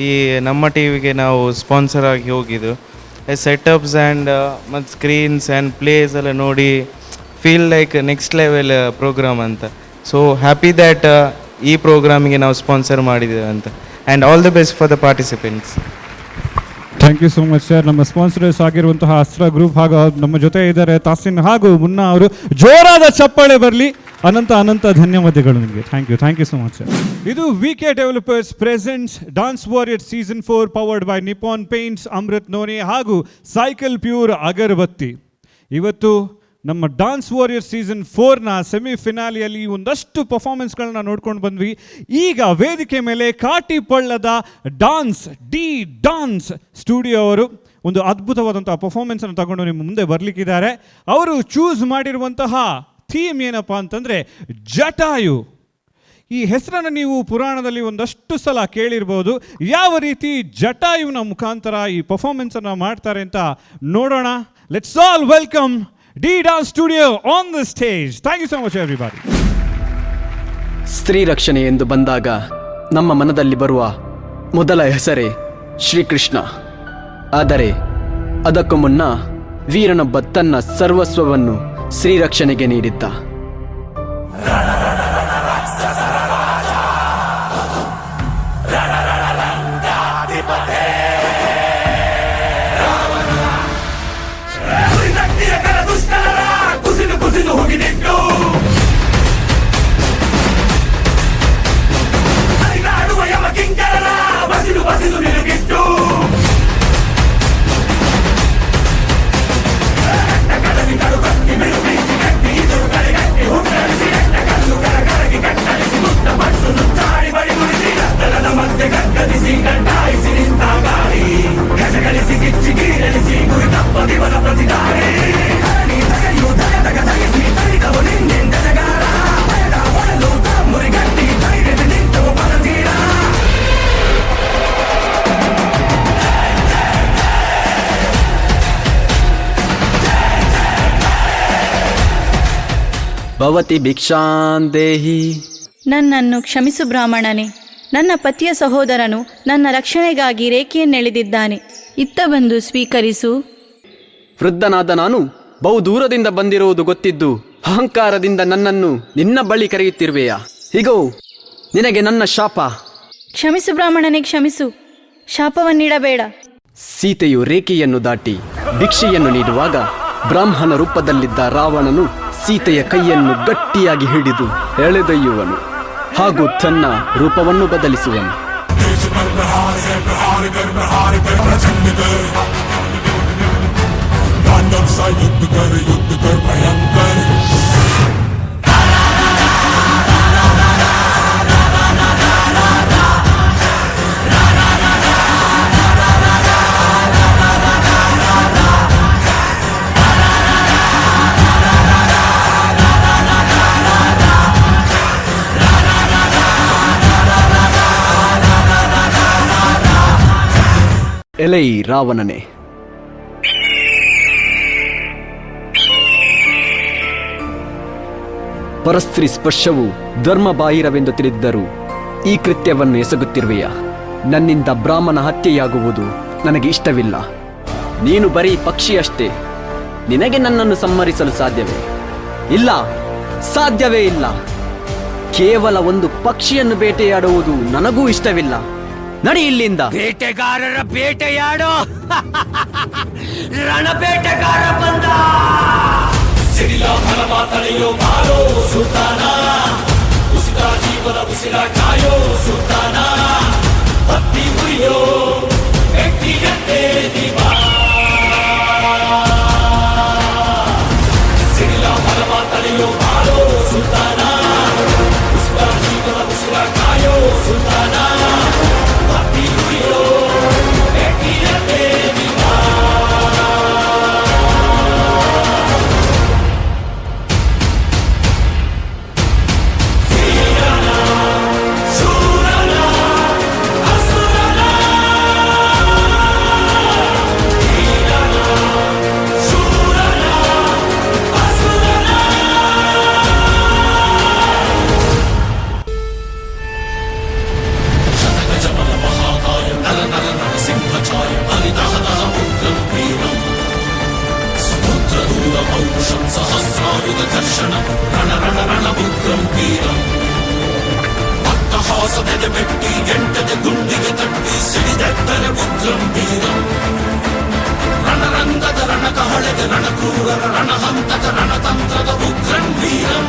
ಈ ನಮ್ಮ ಟಿವಿಗೆ ನಾವು ಸ್ಪಾನ್ಸರ್ ಆಗಿ ಹೋಗಿದ್ದು. ಸೆಟಪ್ಸ್ ಆ್ಯಂಡ್ ಮತ್ತು screens and place ಎಲ್ಲ ನೋಡಿ feel like next level program ಅಂತ. So happy that ಈ ಪ್ರೋಗ್ರಾಮಿಗೆ ನಾವು ಸ್ಪಾನ್ಸರ್ ಮಾಡಿದ್ದೇವೆ ಅಂತ. And all the best for the participants. Thank you so much sir. ನಮ್ಮ ಸ್ಪಾನ್ಸರ್ಸ್ ಆಗಿರುವಂತಹ ಅಸ್ತ್ರ ಗ್ರೂಪ್ ಹಾಗೂ ನಮ್ಮ ಜೊತೆ ಇದ್ದಾರೆ ತಾಸಿನ್ ಹಾಗೂ ಮುನ್ನಾ ಅವರು. ಜೋರಾದ ಚಪ್ಪಾಳೆ ಬರಲಿ. ಅನಂತ ಅನಂತ ಧನ್ಯವಾದಗಳು ನಿಮಗೆ. Thank you, thank you so much sir. ಇದು V K developers presents Dance Warrior season 4, powered by Nippon Paints, Amrit noni ಹಾಗೂ ಸೈಕಲ್ ಪ್ಯೂರ್ ಅಗರಬತ್ತಿ. ಇವತ್ತು ನಮ್ಮ dance warrior season 4ನ ಸೆಮಿಫಿನಾಲಿಯಲ್ಲಿ ಒಂದಷ್ಟು ಪರ್ಫಾರ್ಮೆನ್ಸ್ಗಳನ್ನ ನೋಡ್ಕೊಂಡು ಬಂದ್ವಿ. ಈಗ ವೇದಿಕೆ ಮೇಲೆ ಕಾಟಿಪಳ್ಳದ dance D dance studio ಅವರು ಒಂದು ಅದ್ಭುತವಾದಂತಹ ಪರ್ಫಾರ್ಮೆನ್ಸನ್ನು ತಗೊಂಡು ನಿಮ್ಮ ಮುಂದೆ ಬರಲಿಕ್ಕಿದ್ದಾರೆ. ಅವರು ಚೂಸ್ ಮಾಡಿರುವಂತಹ ಥೀಮ್ ಏನಪ್ಪ ಅಂತಂದರೆ ಜಟಾಯು. ಈ ಹೆಸರನ್ನು ನೀವು ಪುರಾಣದಲ್ಲಿ ಒಂದಷ್ಟು ಸಲ ಕೇಳಿರ್ಬೋದು. ಯಾವ ರೀತಿ ಜಟಾಯುವಿನ ಮುಖಾಂತರ ಈ ಪರ್ಫಾರ್ಮೆನ್ಸನ್ನು ಮಾಡ್ತಾರೆ ಅಂತ ನೋಡೋಣ. Let's all welcome D Dance Studio on the stage. Thank you so much, everybody. ಸ್ತ್ರೀ ರಕ್ಷಣೆ ಎಂದು ಬಂದಾಗ ನಮ್ಮ ಮನದಲ್ಲಿ ಬರುವ ಮೊದಲ ಹೆಸರೇ ಶ್ರೀಕೃಷ್ಣ. ಆದರೆ ಅದಕ್ಕೂ ಮುನ್ನ ವೀರನೊಬ್ಬ ತನ್ನ ಸರ್ವಸ್ವವನ್ನು ಶ್ರೀರಕ್ಷಣೆಗೆ ನೀಡಿದ್ದ. ಕುಸಿದು ಕುಸಿದು ಹೋಗಿದಿಟ್ಟು ಹರಿದಾಡುವ ಯಮ ಕಿಂಕರರ ಬಸಿದು ಬಸಿದು ನಿಲುಗಿಟ್ಟು ಕಡವಿ ಕಡು ಕಟ್ಟಿ ಮಿಡು ಬೀಸಿ ಕಟ್ಟಿ ಇದರು ಕಡೆಗಟ್ಟಿ ಹುಟ್ಟಳಿಸಿ ನೆಟ್ಟ ಕಲ್ಲು ಕರ ಕರಗಿ ಕಟ್ಟಳಿಸಿ ಮುತ್ತ ಪಟ್ಟು ನುಚ್ಚಾಡಿ ಬಡಿ ಗುಡಿಸಿ ಗದ್ದಲದ ಮಧ್ಯೆ ಗಗ್ಗದಿಸಿ ಗಂಟಾಯಿಸಿ ನಿಂತ ಗಾಳಿ ಗಜಗಳಿಸಿ ಗಿಚ್ಚಿ ಗೀರಳಿಸಿ ಗುರಿ ತಪ್ಪದಿವನ ಪ್ರತಿದಾಳಿ ಧರಣಿ ಧಗೆಯು ಧಗ ಧಗ ಧಗಿಸಿ ತರಿದವು ನಿನ್ನೆಂದ ಜಗಾರ ಭಯದ ಒಡಲು ಮುರಿಗಟ್ಟಿ ಧೈರ್ಯದ ನಿಂತವು ಬಲಧೀರ. ಭವತಿ ಭಿಕ್ಷಾಂ ದೇಹಿ. ನನ್ನನ್ನು ಕ್ಷಮಿಸು ಬ್ರಾಹ್ಮಣನೇ. ನನ್ನ ಪತಿಯ ಸಹೋದರನು ನನ್ನ ರಕ್ಷಣೆಗಾಗಿ ರೇಖೆಯನ್ನೆಳೆದಿದ್ದಾನೆ. ಇತ್ತ ಬಂದು ಸ್ವೀಕರಿಸು. ವೃದ್ಧನಾದ ನಾನು ಬಹುದೂರದಿಂದ ಬಂದಿರುವುದು ಗೊತ್ತಿದ್ದು ಅಹಂಕಾರದಿಂದ ನನ್ನನ್ನು ನಿನ್ನ ಬಳಿ ಕರೆಯುತ್ತಿರುವೆಯಾ? ಹೀಗೋ ನಿನಗೆ ನನ್ನ ಶಾಪ. ಕ್ಷಮಿಸು ಬ್ರಾಹ್ಮಣನೇ, ಕ್ಷಮಿಸು. ಶಾಪವನ್ನಿಡಬೇಡ. ಸೀತೆಯು ರೇಖೆಯನ್ನು ದಾಟಿ ಭಿಕ್ಷೆಯನ್ನು ನೀಡುವಾಗ ಬ್ರಾಹ್ಮಣ ರೂಪದಲ್ಲಿದ್ದ ರಾವಣನು ಸೀತೆಯ ಕೈಯನ್ನು ಗಟ್ಟಿಯಾಗಿ ಹಿಡಿದು ಎಳೆದೊಯ್ಯುವನು ಹಾಗೂ ತನ್ನ ರೂಪವನ್ನು ಬದಲಿಸುವನು. दानव सा युद्ध कर, युद्ध कर भयंकर. ಎಲೈ ರಾವಣನೇ, ಪರಸ್ತ್ರೀ ಸ್ಪರ್ಶವು ಧರ್ಮಬಾಹಿರವೆಂದು ತಿಳಿದಿದ್ದರೂ ಈ ಕೃತ್ಯವನ್ನು ಎಸಗುತ್ತಿರುವೆಯಾ? ನನ್ನಿಂದ ಬ್ರಾಹ್ಮಣ ಹತ್ಯೆಯಾಗುವುದು ನನಗೆ ಇಷ್ಟವಿಲ್ಲ. ನೀನು ಬರೀ ಪಕ್ಷಿಯಷ್ಟೇ. ನಿನಗೆ ನನ್ನನ್ನು ಸಂಹರಿಸಲು ಸಾಧ್ಯವೇ ಇಲ್ಲ, ಸಾಧ್ಯವೇ ಇಲ್ಲ. ಕೇವಲ ಒಂದು ಪಕ್ಷಿಯನ್ನು ಬೇಟೆಯಾಡುವುದು ನನಗೂ ಇಷ್ಟವಿಲ್ಲ. ನಡಿ ಇಲ್ಲಿಂದ. ಬೇಟೆಗಾರರ ಬೇಟೆಯಾಡೋ ರಣಬೇಟೆಗಾರ ಬಂದ. ಸಿಡಿಲ ಫಲವ ತಳೆಯೋ ಬಾರೋ ಸುಲ್ತಾನ, ಉಸಿರ ಜೀವನ ಉಸಿರ ಕಾಯೋ ಸುಲ್ತಾನ, ಹತ್ತಿ ಉರಿಯೋ ವ್ಯಕ್ತಿಯಂತೆ ದೀಪ. ಸಿಡಿಲ ಫಲವ ತಳೆಯೋ ಬಾರೋ ಸುಲ್ತಾನ, ಉಸಿರ ಜೀವನ ಉಸಿರ ಕಾಯೋ ಸುಲ್ತಾನ, ಹತ್ತಿ ಉರಿಯೋ ವ್ಯಕ್ತಿಯಂತೆ ದೀಪ. ಉಗ್ರಂ ವೀರಂ. ಅಟ್ಟಹಾಸದೆದೆ ಮೆಟ್ಟಿ ಎಂಟದೆ ಗುಂಡಿಗೆ ತಟ್ಟಿ ಸಿಡಿದೆತ್ತರೆ ಉಗ್ರಂ ವೀರಂ. ರಣರಂಗದ ರಣಕಹಳೆಗೆ ರಣಕ್ರೂರರ ರಣಹಂತಕ ರಣತಂತ್ರದ ಉಗ್ರಂ ವೀರಂ.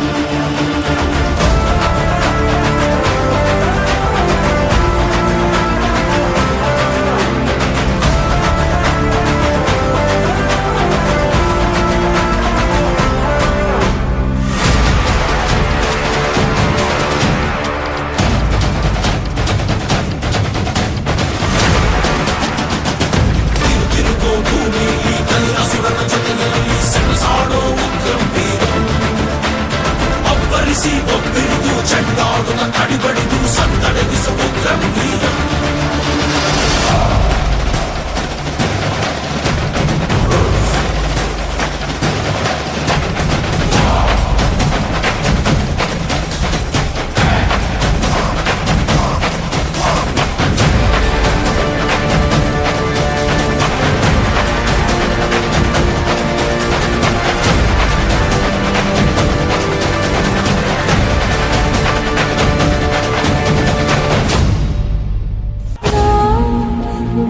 ತಿರುಗೋ ಭೂಮಿಲಿ ಕಲಿ ಅಸುರನ ಜೊತೆಯಲ್ಲಿ ಸೆಣಸಾಡೋ ಉಗ್ರಂ ವೀರಂ. ಅಬ್ಬರಿಸಿ ಒಬ್ಬಿರಿದು ಚೆಂಡಾಡುತ್ತ ಕಡಿಬಡಿದು ಸದ್ದಡಗಿಸ ಉಗ್ರಂ ವೀರಂ.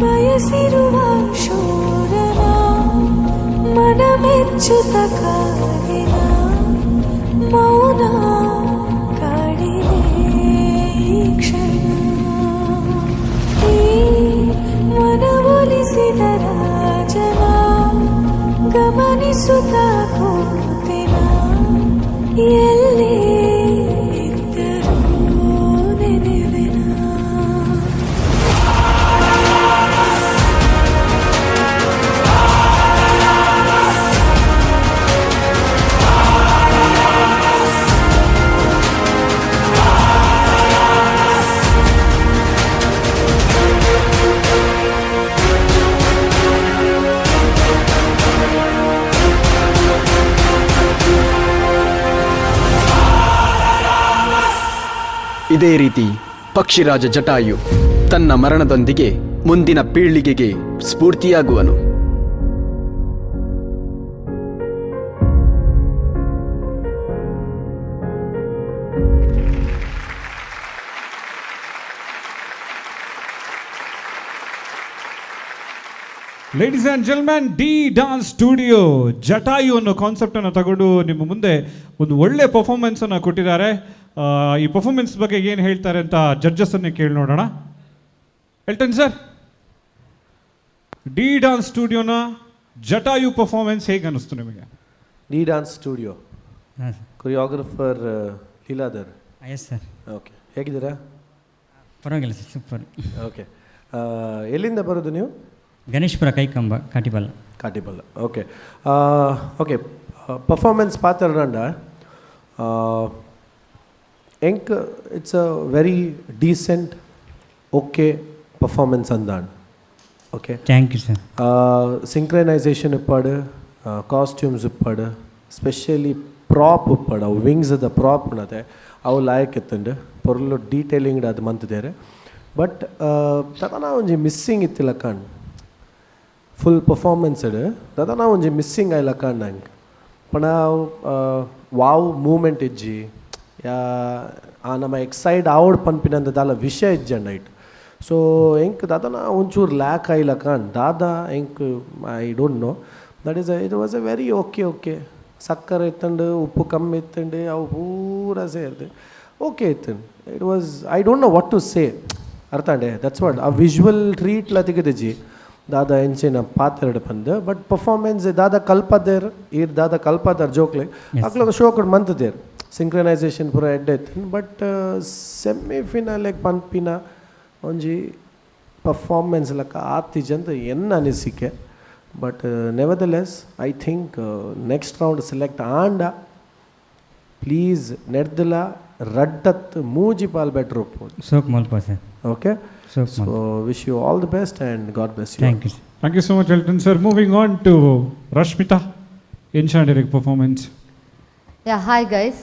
ಬಯಸಿರುವ ಶೂರನ ಮನಮೆಚ್ಚುತ್ತ ಕಾದಿನ ಮೌನ ಕಾಡಿದೆ ಈ ಕ್ಷಣ. ಈ ಮನವೊಲಿಸಿದ ರಾಜನ ಗಮನಿಸುತ್ತ ಕೂತಿನ, ಎಲ್ಲೇ ಇದ್ದರೂ ನೆನೆವೆನ. ಇದೇ ರೀತಿ ಪಕ್ಷಿರಾಜ ಜಟಾಯು ತನ್ನ ಮರಣದೊಂದಿಗೆ ಮುಂದಿನ ಪೀಳಿಗೆಗೆ ಸ್ಫೂರ್ತಿಯಾಗುವನು. Ladies and gentlemen, D dance studio Jatayu ಅನ್ನೋ ಕಾನ್ಸೆಪ್ಟನ್ನು ತಗೊಂಡು ನಿಮ್ಮ ಮುಂದೆ ಒಂದು ಒಳ್ಳೆ ಪರ್ಫಾರ್ಮೆನ್ಸನ್ನು ಕೊಟ್ಟಿದ್ದಾರೆ. ಈ ಪರ್ಫಾರ್ಮೆನ್ಸ್ ಬಗ್ಗೆ ಏನು ಹೇಳ್ತಾರೆ ಅಂತ ಜಡ್ಜಸ್ಸನ್ನೇ ಕೇಳಿ ನೋಡೋಣ. Elton sir, D dance ಸ್ಟುಡಿಯೋನ Jatayu performance ಹೇಗೆ ಅನ್ನಿಸ್ತು ನಿಮಗೆ? D dance studio choreographer Leeladhar. Yes sir. Okay, ಹೇಗಿದ್ದೀರಾ? ಪರವಾಗಿಲ್ಲ sir, super. Okay, ಎಲ್ಲಿಂದ ಬರೋದು ನೀವು? Ganeshpura, Kaikamba, ಕಾಟಿಪಲ್ಲ. ಕಾಟಿಪಲ್ಲ, okay okay. Performance ಪಾತ್ರ ಎಂಕ್ it's a very decent, okay performance ಅಂದಾಂಡ್. Okay. Thank you sir. Synchronisation ಇಪ್ಪಾಡು, costumes ಇಪ್ಪಾಡು, specially prop ಇಪ್ಪಾಡು, ಅವು ವಿಂಗ್ಸ್ ದ ಪ್ರಾಪ್ ಉಣ್ಣತೆ ಅವು ಲಾಯಕ್ ಇತ್ತುಂಡು. ಪೊರ್ಲು ಡೀಟೇಲಿಂಗ್ ಅದು ಮಂತಿದ್ದಾರೆ. ಬಟ್ ತದನ ಒಂಜಿ ಮಿಸ್ಸಿಂಗ್ ಇತ್ತಿಲ್ಲ ಕಾಣ್ ಫುಲ್ ಪರ್ಫಾರ್ಮೆನ್ಸ್ ದಾದನ ಒಂಜಿ ಮಿಸ್ಸಿಂಗ್ ಆಯ್ಲ ಕಾಣ್ ನಂಗೆ. ಪಂಡ ವಾವ್ ಮೂಮೆಂಟ್ ಇಜ್ಜಿ, ಯಾ ಆ ನಮ್ಮ ಎಕ್ಸೈಡ್ ಆವಡ್ ಪನ್ಪಿನಂತ ದಾಲ ವಿಷಯ ಇಜ್ಜಂಡ ಐಟ್. ಸೊ ಎಂಕ್ ದಾದನ ಒಂಚೂರು ಲ್ಯಾಕ್ ಆಯ್ಲ ಕಾಣ್ ದಾದಾ ಎಂಕ್. I don't know, that is it was a very okay okay. ಸಕ್ಕರೆ ಇತ್ತಂಡು, ಉಪ್ಪು ಕಮ್ಮಿ ಇತ್ತಂಡು, ಅವು ಪೂರ ಸೇರ್ದು okay ಇತ್ತಂಡು. It was, I don't know what to say. ಅರ್ಥ ಅಂಡೆ, that's what ಆ ವಿಜುವಲ್ ಟ್ರೀಟ್ಲ ತೆಗೆದಿಜ್ಜಿ ದಾದಾ ಎಂಚಿನ ಪಾತೆರಡು ಪಂದ್. ಬಟ್ ಪರ್ಫಾರ್ಮೆನ್ಸ್ ದಾದಾ ಕಲ್ಪದೇರ್ ಈರ್, ದಾದಾ ಕಲ್ಪದಾರ್ ಜೋಕ್ಲೆ ಅಕ್ಲದ ಶೋಕಡ್ ಮಂತದೇರ್. ಸಿಂಕ್ರನೈಸೇಷನ್ ಪೂರ ಎಡ್ಡೆ ಇತ್ತು. ಬಟ್ ಸೆಮಿ ಫಿನಾಲೆಗ್ ಪನ್ಪಿನ ಒಂಜಿ ಪರ್ಫಾರ್ಮೆನ್ಸ್ ಲೆಕ್ಕ ಆತಿಜಂತ ಎನ್ನ ಅನಿಸಿಕೆ. But nevertheless, I think next round select ಆಂಡ ಪ್ಲೀಸ್ ನೆಡ್ದಲ ರಡ್ಡತ್ ಮೂಜಿ ಪಾಲ್ ಬೆಟ್ರ್ ಉಪ್ಪು. ಸೋಕ್ ಮಲ್ಪ sir. Okay. Soak. So wish you all the best and God bless you. Thank you. Thank you so much, Elton sir. Moving on to Rashmita, ಎಂಚಾಂಡಿರಿಕ್ performance? Yeah, hi guys.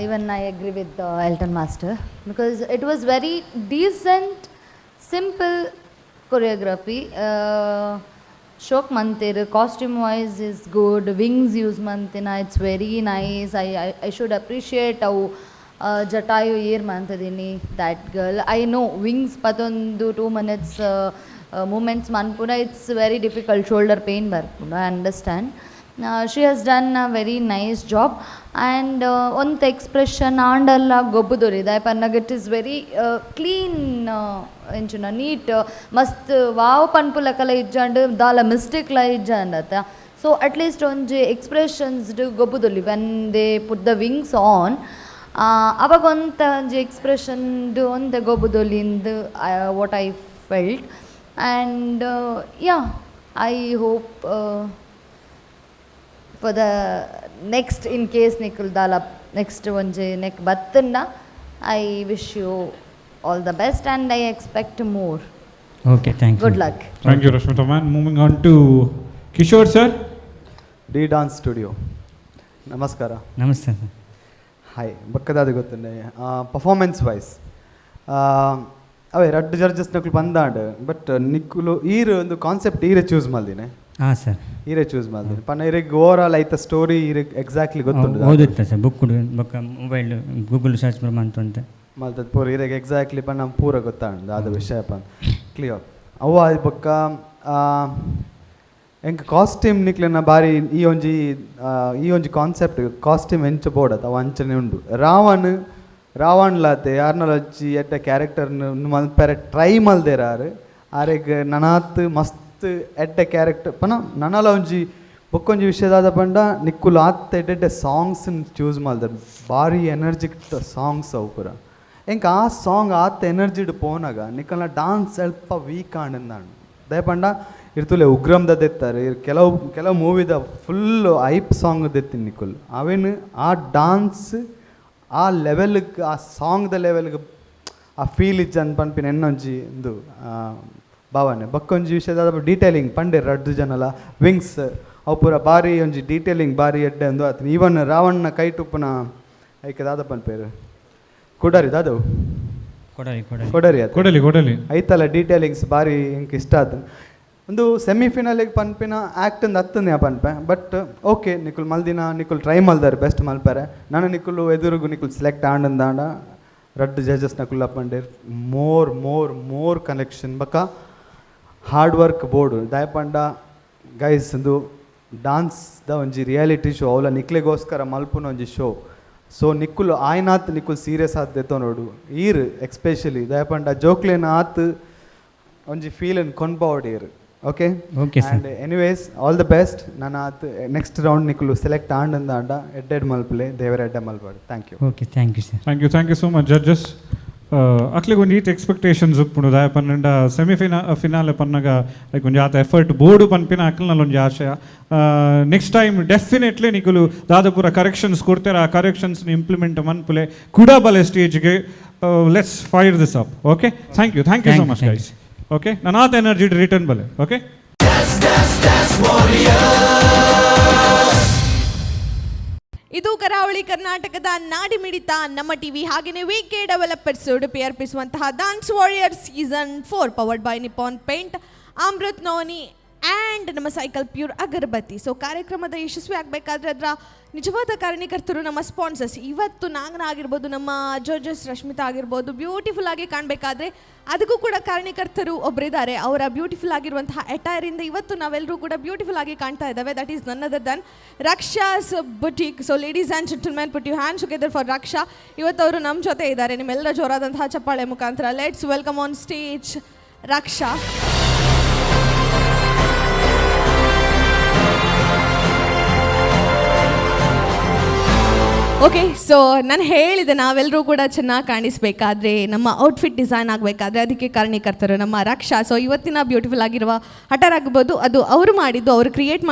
Even I agree with Elton Master because it was very decent, simple choreography. ಶೋಕ್ ಮಂತೆರ್. Costume wise is good. Wings use ಮಂತಿನ it's very nice. I should appreciate ಅವು ಜಟಾಯು ಏರ್ ಮಂತದಿನಿ, that girl. I know wings ಪತೊಂದು 2 minutes movements ಮನ್ಪುನ it's very difficult, shoulder pain ಬರ್ಪುಂಡು, I understand. She has done a very nice job. And ಒಂತೆ expression ಆಂಡಲ್ಲ ಗೊಬ್ಬುದೊರಿ. ದಾಯೆ ಪನ್ನಗ it is very clean, ಎಂಚಿನ neat, ಮಸ್ತ್ wow ಪನ್ಪುಲಕಲ ಇಜ್ಜಾಂಡ್, ದಾಲ ಮಿಸ್ಟೇಕ್ಲ ಇಜ್ಜಾಂಡತ್ತ. So at least ಒಂಜಿ ಎಕ್ಸ್ಪ್ರೆಷನ್ಸ್ಡ್ ಗೊಬ್ಬುದೊಲಿ. When they put the wings on, ಅವಾಗ ಒಂತ ಒಂಜಿ ಎಕ್ಸ್ಪ್ರೆಷನ್ಡ್ ಒಂತೆ ಗೊಬ್ಬುದೊಲಿಂದ್ what I felt. And yeah, I hope for the next, in case ನಿಕುಲ್ ದಾಲ ನೆಕ್ಸ್ಟ್ ಒಂಜಿ ನೆಕ್ ಬತ್ತಂಡ, I wish you all the best and I expect more. Okay, thank you. Good luck. Thank you, Rashmita ma'am. Moving on to Kishore sir. D dance studio, ನಮಸ್ಕಾರ. Namaste sir. Hi. ಬಕ್ಕದಾದ ಗೊತ್ತುಂಡೆ performance wise ಅವೇ ರಡ್ಡು judges ನಕುಲು ಬಂದಾಂಡ್, but ನಿಕ್ಕುಲು ಈರ್ ಒಂದು concept ಈರೆ choose ಮಲ್ದಿನಿ. ಹಾಂ sir. ಈರೆ choose ಮಲ್ದಿನಿ ಪನ್ನ ಇರೆಗ್ over ಆಲ್ ಐತ story ಈರೆಗ್ ಎಕ್ಸಾಕ್ಟ್ಲಿ ಗೊತ್ತುಂಡು. ಓದುತ್ತೆ ಸರ್, ಬುಕ್ ಬೊಕ್ಕ mobile Google search ಮಂತುಂತೆ. ಮಲ್ತದ ಪೂರ ಇರೆಗ್ ಎಕ್ಸಾಕ್ಟ್ಲಿ ಪನ್ನ ಪೂರ ಗೊತ್ತಾಂಡ್ ಆದ ವಿಷಯ ಪನ್ ಕ್ಲಿಯರ್. ಅವು ಆದ್ ಬೊಕ್ಕ ಎಂಕ್ ಕಾಸ್ಟ್ಯೂಮ್ ನಿಕ್ಲೆನ ಬಾರಿ ಈ ಒಂಜಿ ಕಾನ್ಸೆಪ್ಟ್ ಕಾಸ್ಟ್ಯೂಮ್ ಎಂಚ ಬೋಡತ್ ಅವು ಅಂಚನೆ ಉಂಡು. ರಾವಣ್ ರಾವಣ್ಲಾತೆ ಯಾರ್ನಲಜ್ಜಿ ಎಡ್ಡೆ ಕ್ಯಾರೆಕ್ಟರ್ ಮಲ್ಪೆರೆ ಟ್ರೈ ಮಲ್ದೆರ್. ಆರ್ ಆರೆಗ್ ನನಾತ್ ಮಸ್ತ್ ಎಡ್ಡೆ ಕ್ಯಾರೆಕ್ಟರ್ ಪನ ನನಲ ಒಂಜಿ ಬೊಕ್ಕೊಂಜಿ ವಿಷಯ ದಾದ ಪಂಡ, ನಿಕ್ಕುಲು ಆತ್ ಎಡ್ಡೆ ಸಾಂಗ್ಸ್ ಚೂಸ್ ಮಲ್ದೆರ್. ಬಾರಿ ಎನರ್ಜಿಕ್ ಸಾಂಗ್ಸ್ ಅವು ಪೂರ. ಎಂಕ್ ಆ ಸಾಂಗ್ ಆತ್ ಎನರ್ಜಿಡ್ ಪೋನಗ ನಿಕಲ್ನ ಡಾನ್ಸ್ ಸ್ವಲ್ಪ ವೀಕ್ ಆಂಡ್. ದಾಯೆ ಪಂಡ ಇರ್ತುಲೆ ಉಗ್ರಮ್ದ ದೆತ್ತಾರೆ, ಇರ್ ಕೆಲವು ಕೆಲವು ಮೂವಿದ full hype song ದೆತ್ತಿನ ನಿಕುಲ್. ಅವೇನು ಆ ಡಾನ್ಸ್ ಆ ಲೆವೆಲ್ಗೆ, ಆ ಸಾಂಗ್ದ ಲೆವೆಲ್ಗೆ ಆ ಫೀಲ್ ಇಜ್ಜನ್ ಪನ್ಪಿನ ಎನ್ನೊಂಜಿ ಇಂದು ಭಾವನೆ. ಬೊಕ್ಕೊಂಜಿ ವಿಷಯದ ಡೀಟೇಲಿಂಗ್ ಪಂಡೆರ್ ರಡ್ಡು ಜನಲ. ವಿಂಗ್ಸ್ ಅವು ಪೂರ ಬಾರಿ ಒಂಜಿ ಡೀಟೇಲಿಂಗ್ ಬಾರಿ ಎಡ್ಡೆ ಅಂದು ಆತು. ಈವನ್ ರಾವಣ್ಣ ಕೈಟ್ ಉಪ್ಪುನ ಐಕೆ ದಾದ ಪನ್ಪೇರು, ಕೊಡರಿ ದಾದವು? ಕೊಡಲಿ, ಕೊಡಲಿ. ಕೊಡರಿ ಆತ. ಕೊಡಲಿ, ಕೊಡಲಿ. ಐತಲ್ಲ ಡೀಟೇಲಿಂಗ್ಸ್ ಬಾರಿ ಎಂಕ್ ಇಷ್ಟ ಆತು. ಒಂದು ಸೆಮಿಫಿನಲಿಗೆ ಪನ್ಪಿನ ಆ್ಯಕ್ಟ್ ಒಂದು ಹತ್ತನೇ ಪನ್ಪೆ. ಬಟ್ ಓಕೆ, ನಿಕುಲ್ ಮಲ್ದಿನ ನಿಕುಲ್ ಟ್ರೈ ಮಲ್ದಾರೆ, ಬೆಸ್ಟ್ ಮಲ್ಪರೆ. ನಾನು ನಿಕುಲು ಎದುರುಗು ನಿಕುಲ್ ಸೆಲೆಕ್ಟ್ ಆಂಡಂದಾಂಡ ರಡ್ಡು ಜಡ್ಜಸ್ ನಕುಲ್ ಪಂಡೇರ್ more more more connection ಬಕ್ಕ hard work board. ದಾಯಪಂಡ guys, ಒಂದು ಡಾನ್ಸ್ the ಒಂಜಿ ರಿಯಾಲಿಟಿ ಶೋ ಅವಲ ನಿಕ್ಲೆಗೋಸ್ಕರ ಮಲ್ಪುನ ಒಂಜಿ ಶೋ. ಸೊ ನಿಕ್ಕುಲು ಆಯ್ನಾತ್ ನಿಕ್ಕುಲು ಸೀರಿಯಸ್ ಆತ್ ದೆತ್ತೊನೊಡು ಈರ್ ಎಕ್ಸ್ಪೆಷಲಿ. ದಾಯಪಂಡ ಜೋಕ್ಲೆನ ಆತ್ ಒಂಜಿ ಫೀಲ್ ಕೊನ್ಪವಡ್ ಈರ್, okay? Okay, sir. And anyways, all the best. ನಾನು ಆತ್ ನೆಕ್ಸ್ಟ್ ರೌಂಡ್ ನಿಕ್ಕುಲು ಸೆಲೆಕ್ಟ್ ಆಂಡಂದಾಂಡ ಎಡ್ಡೆಡ್ ಮಲ್ಪಲೆ, ದೇವರ ಎಡ್ಡೆ ಮಲ್ಪಾಡು. Thank you. Okay, thank you sir. Thank you, thank you so much, judges. ಅಕ್ಲೆಗ್ ಒಂಜಿ ಈತ್ ಎಕ್ಸ್ಪೆಕ್ಟೇಷನ್ಸ್ ಉಪ್ಪುಂಡು. ದಾಯ ಪನ್ನಂಡ ಸೆಮಿ ಫಿನಾಲೆ ಪನ್ನಗ ಲೈಕ್ ಒಂಜಿ ಆತ ಎಫರ್ಟ್ ಬೋಡು ಪನ್ಪಿನ ಅಕ್ಲ್ನಲ್ಲ ಒಂಜಿ ಆಶಯ. Next time definitely ನಿಕುಲು ದಾದ ಪೂರ ಕರೆಕ್ಷನ್ಸ್ ಕೊಡ್ತಾರೆ, ಆ ಕರೆಕ್ಷನ್ಸ್ ಇಂಪ್ಲಿಮೆಂಟ್ ಮನ್ಪುಲೆ. ಕುಡ ಬಲೆ ಸ್ಟೇಜ್ಗೆ. Let's fire this up, okay? Thank you, thank you so Thank you, much thank guys. Okay, ನನಾತ್ energy return ಬಲೆ, ಓಕೆ. Warriors. ಇದು ಕರಾವಳಿ ಕರ್ನಾಟಕದ ನಾಡಿಮಿಡಿತ ನಮ್ಮ ಟಿವಿ, ಹಾಗೆಯೇ V K developers Udupi ಅರ್ಪಿಸುವಂತಹ dance warrior season 4, powered by Nippon paint, Amrit noni and ನಮ್ಮ cycle pure ಅಗರಬತ್ತಿ. ಸೊ ಕಾರ್ಯಕ್ರಮದ ಯಶಸ್ವಿ ಆಗಬೇಕಾದ್ರೆ ಅದರ ನಿಜವಾದ ಕಾರಣೀಕರ್ತರು ನಮ್ಮ ಸ್ಪಾನ್ಸರ್ಸ್. ಇವತ್ತು ನಾಗನ ಆಗಿರ್ಬೋದು, ನಮ್ಮ ಜಡ್ಜಸ್ ರಶ್ಮಿತಾ ಆಗಿರ್ಬೋದು, ಬ್ಯೂಟಿಫುಲ್ ಆಗಿ ಕಾಣಬೇಕಾದ್ರೆ ಅದಕ್ಕೂ ಕೂಡ ಕಾರಣೀಕರ್ತರು ಒಬ್ಬರಿದ್ದಾರೆ. ಅವರ ಬ್ಯೂಟಿಫುಲ್ ಆಗಿರುವಂತಹ ಅಟೈರಿಂದ ಇವತ್ತು ನಾವೆಲ್ಲರೂ ಕೂಡ ಬ್ಯೂಟಿಫುಲ್ ಆಗಿ ಕಾಣ್ತಾ ಇದ್ದಾವೆ. That is none other than Raksha's Boutique. So ladies and gentlemen, put your hands together for Raksha. ಇವತ್ತು ಅವರು ನಮ್ಮ ಜೊತೆ ಇದ್ದಾರೆ. ನಿಮ್ಮೆಲ್ಲರ ಜೋರಾದಂತಹ ಚಪ್ಪಾಳೆ ಮುಖಾಂತರ let's welcome on stage Raksha. Okay, so ನಾನು ಹೇಳಿದೆ, ನಾವೆಲ್ಲರೂ ಕೂಡ ಚೆನ್ನಾಗಿ ಕಾಣಿಸ್ಬೇಕಾದ್ರೆ, ನಮ್ಮ ಔಟ್ಫಿಟ್ ಡಿಸೈನ್ ಆಗಬೇಕಾದ್ರೆ ಅದಕ್ಕೆ ಕಾರಣೀಕರ್ತರು ನಮ್ಮ ರಕ್ಷಾ. ಸೊ ಇವತ್ತಿನ ಬ್ಯೂಟಿಫುಲ್ ಆಗಿರುವ ಅಟೈರ್ ಆಗ್ಬೋದು, ಅದು ಅವರು ಮಾಡಿದ್ದು, ಅವರು ಕ್ರಿಯೇಟ್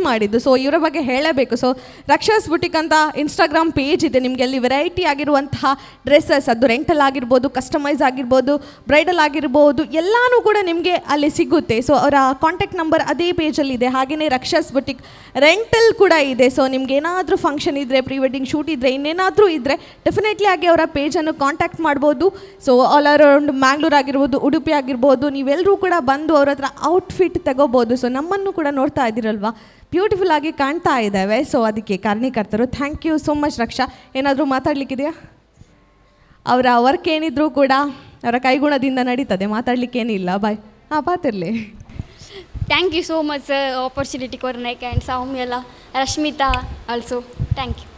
ಮಾಡಿದ್ದು. ಸೊ ಇವರ ಬಗ್ಗೆ ಹೇಳಬೇಕು. ಸೊ ರಕ್ಷಾಸ್ ಬುಟಿಕ್ ಅಂತ ಇನ್ಸ್ಟಾಗ್ರಾಮ್ ಪೇಜ್ ಇದೆ. ನಿಮಗೆ ಅಲ್ಲಿ ವೆರೈಟಿ ಆಗಿರುವಂತಹ ಡ್ರೆಸ್ಸಸ್, ಅದು ರೆಂಟಲ್ ಆಗಿರ್ಬೋದು, ಕಸ್ಟಮೈಸ್ ಆಗಿರ್ಬೋದು, ಬ್ರೈಡಲ್ ಆಗಿರ್ಬೋದು, ಎಲ್ಲನೂ ಕೂಡ ನಿಮಗೆ ಅಲ್ಲಿ ಸಿಗುತ್ತೆ. ಸೊ ಅವರ ಕಾಂಟ್ಯಾಕ್ಟ್ ನಂಬರ್ ಅದೇ ಪೇಜಲ್ಲಿ ಇದೆ. ಹಾಗೆಯೇ ರಕ್ಷಾಸ್ ಬುಟಿಕ್ ರೆಂಟಲ್ ಕೂಡ ಇದೆ. ಸೊ ನಿಮ್ಗೆ ಏನಾದರೂ ಫಂಕ್ಷನ್ ಇದ್ದರೆ, ಪ್ರೀ ವೆಡ್ಡಿಂಗ್ ವೆಡ್ಡಿಂಗ್ ಶೂಟ್ ಇದ್ದರೆ, ಇನ್ನೇನಾದರೂ ಇದ್ದರೆ ಡೆಫಿನೆಟ್ಲಿ ಆಗಿ ಅವರ ಪೇಜನ್ನು ಕಾಂಟ್ಯಾಕ್ಟ್ ಮಾಡ್ಬೋದು. ಸೊ ಆಲ್ ಅರೌಂಡ್ ಮ್ಯಾಂಗ್ಳೂರ್ ಆಗಿರ್ಬೋದು, ಉಡುಪಿ ಆಗಿರ್ಬೋದು, ನೀವೆಲ್ಲರೂ ಕೂಡ ಬಂದು ಅವ್ರ ಹತ್ರ ಔಟ್ಫಿಟ್ ತಗೋಬೋದು. ಸೊ ನಮ್ಮನ್ನು ಕೂಡ ನೋಡ್ತಾ ಇದ್ದೀರಲ್ವಾ, ಬ್ಯೂಟಿಫುಲ್ ಆಗಿ ಕಾಣ್ತಾ ಇದ್ದಾವೆ. ಸೊ ಅದಕ್ಕೆ ಕಾರಣೀಕರ್ತರು. Thank you so much Raksha. ಏನಾದರೂ ಮಾತಾಡಲಿಕ್ಕಿದೆಯಾ? ಅವರ ವರ್ಕ್ ಏನಿದ್ರೂ ಕೂಡ ಅವರ ಕೈಗುಣದಿಂದ ನಡೀತದೆ, ಮಾತಾಡಲಿಕ್ಕೇನಿಲ್ಲ. ಬಾಯ್. ಹಾಂ, ಪಾತಿರಲಿ. Thank you so much sir opportunity ಕೊರ್ನೆಕ್ and ಸೌಮ್ಯಲ, Rashmita also thank you.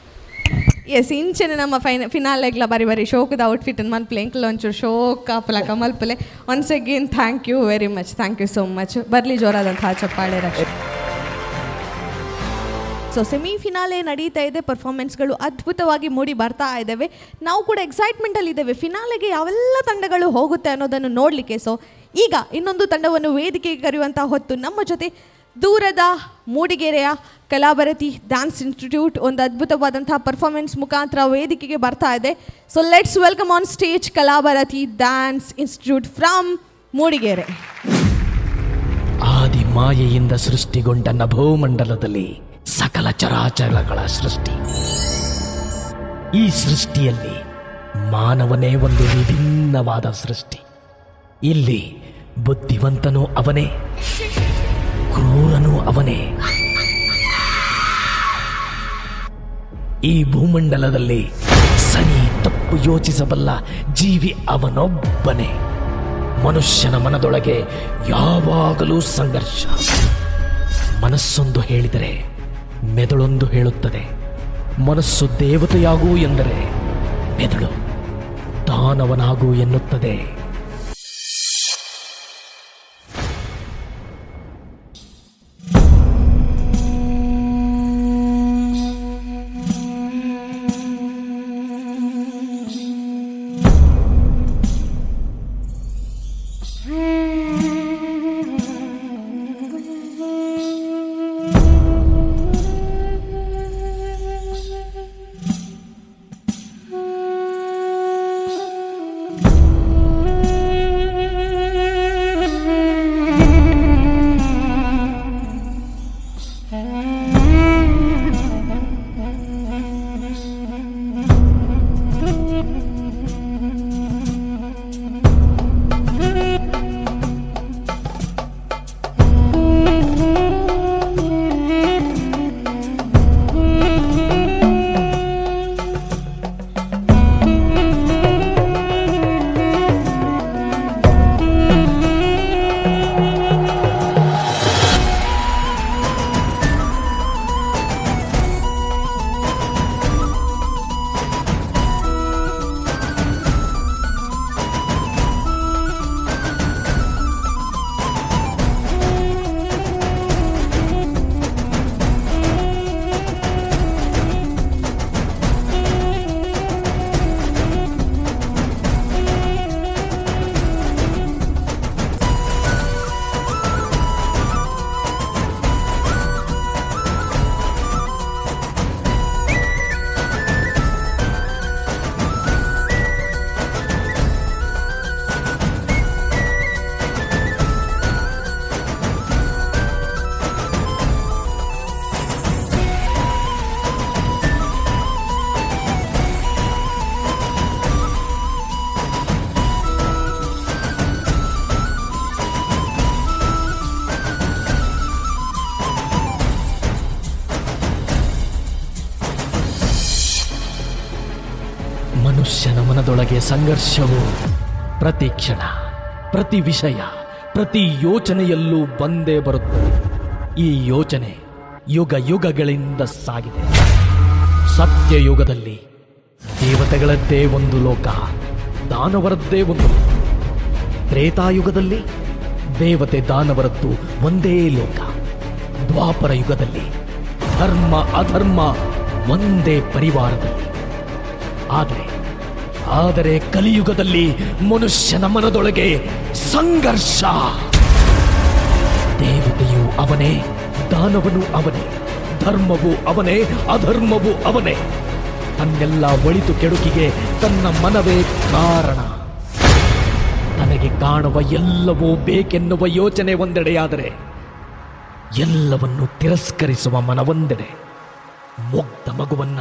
S, ಇಂಚೆನೆ ನಮ್ಮ ಫಿನಾಲೆಗ್ಲ ಬಾರಿ ಬಾರಿ ಶೋಕದ ಔಟ್ಫಿಟ್ ಮನ್ಪಲೆ, ಎಂಕ್ಲ ಒಂಚೂರು ಶೋಕ್ ಆಪಲಕ ಮಲ್ಪಲೆ. Once again thank you very much, thank you so much. ಬರಲಿ ಜೋರಾದಂತಹ ಚಪ್ಪಾಳೆ ರಕ್ಷ. ಸೊ ಸೆಮಿ ಫಿನಾಲೆ ನಡೀತಾ ಇದೆ, ಪರ್ಫಾರ್ಮೆನ್ಸ್ಗಳು ಅದ್ಭುತವಾಗಿ ಮೂಡಿ ಬರ್ತಾ ಇದ್ದಾವೆ. ನಾವು ಕೂಡ ಎಕ್ಸೈಟ್ಮೆಂಟಲ್ಲಿದ್ದೇವೆ ಫಿನಾಲೆಗೆ ಯಾವೆಲ್ಲ ತಂಡಗಳು ಹೋಗುತ್ತೆ ಅನ್ನೋದನ್ನು ನೋಡಲಿಕ್ಕೆ. ಸೊ ಈಗ ಇನ್ನೊಂದು ತಂಡವನ್ನು ವೇದಿಕೆಗೆ ಕರೆಯುವಂಥ ಹೊತ್ತು. ನಮ್ಮ ಜೊತೆ ದೂರದ ಮೂಡಿಗೆರೆಯ ಕಲಾಭಾರತಿ ಡ್ಯಾನ್ಸ್ ಇನ್ಸ್ಟಿಟ್ಯೂಟ್ ಒಂದು ಅದ್ಭುತವಾದಂಥ ಪರ್ಫಾರ್ಮೆನ್ಸ್ ಮುಖಾಂತರ ವೇದಿಕೆಗೆ ಬರ್ತಾ ಇದೆ. So let's welcome on stage Kalabharathi dance institute from Mudigere. ಆದಿ ಮಾಯೆಯಿಂದ ಸೃಷ್ಟಿಗೊಂಡ ನಭೋಮಂಡಲದಲ್ಲಿ ಸಕಲ ಚರಾಚರಗಳ ಸೃಷ್ಟಿ. ಈ ಸೃಷ್ಟಿಯಲ್ಲಿ ಮಾನವನೇ ಒಂದು ವಿಭಿನ್ನವಾದ ಸೃಷ್ಟಿ. ಇಲ್ಲಿ ಬುದ್ಧಿವಂತನೂ ಅವನೇ, ಕ್ರೂರನೂ ಅವನೇ. ಈ ಭೂಮಂಡಲದಲ್ಲಿ ಸರಿ ತಪ್ಪು ಯೋಚಿಸಬಲ್ಲ ಜೀವಿ ಅವನೊಬ್ಬನೇ. ಮನುಷ್ಯನ ಮನದೊಳಗೆ ಯಾವಾಗಲೂ ಸಂಘರ್ಷ. ಮನಸ್ಸೊಂದು ಹೇಳಿದರೆ ಮೆದುಳೊಂದು ಹೇಳುತ್ತದೆ. ಮನಸ್ಸು ದೇವತೆಯಾಗು ಎಂದರೆ ಮೆದುಳು ದಾನವನಾಗು ಎನ್ನುತ್ತದೆ. ಮನುಷ್ಯನ ಮನದೊಳಗೆ ಸಂಘರ್ಷವು ಪ್ರತಿ ಕ್ಷಣ, ಪ್ರತಿ ವಿಷಯ, ಪ್ರತಿ ಯೋಚನೆಯಲ್ಲೂ ಬಂದೇ ಬರುತ್ತದೆ. ಈ ಯೋಚನೆ ಯುಗ ಯುಗಗಳಿಂದ ಸಾಗಿದೆ. ಸತ್ಯಯುಗದಲ್ಲಿ ದೇವತೆಗಳದ್ದೇ ಒಂದು ಲೋಕ, ದಾನವರದ್ದೇ ಒಂದು ಲೋಕ. ತ್ರೇತಾಯುಗದಲ್ಲಿ ದೇವತೆ ದಾನವರದ್ದು ಒಂದೇ ಲೋಕ. ದ್ವಾಪರ ಯುಗದಲ್ಲಿ ಧರ್ಮ ಅಧರ್ಮ ಒಂದೇ ಪರಿವಾರದಲ್ಲಿ. ಆದರೆ ಕಲಿಯುಗದಲ್ಲಿ ಮನುಷ್ಯನ ಮನದೊಳಗೆ ಸಂಘರ್ಷ. ದೇವತೆಯು ಅವನೇ, ದಾನವನು ಅವನೇ, ಧರ್ಮವೂ ಅವನೇ, ಅಧರ್ಮವೂ ಅವನೇ. ತನ್ನೆಲ್ಲ ಒಳಿತು ಕೆಡುಕಿಗೆ ತನ್ನ ಮನವೇ ಕಾರಣ. ತನಗೆ ಕಾಣುವ ಎಲ್ಲವೂ ಬೇಕೆನ್ನುವ ಯೋಚನೆ ಒಂದೆಡೆಯಾದರೆ, ಎಲ್ಲವನ್ನು ತಿರಸ್ಕರಿಸುವ ಮನವೊಂದೆಡೆ. ಮುಗ್ಧ ಮಗುವನ್ನ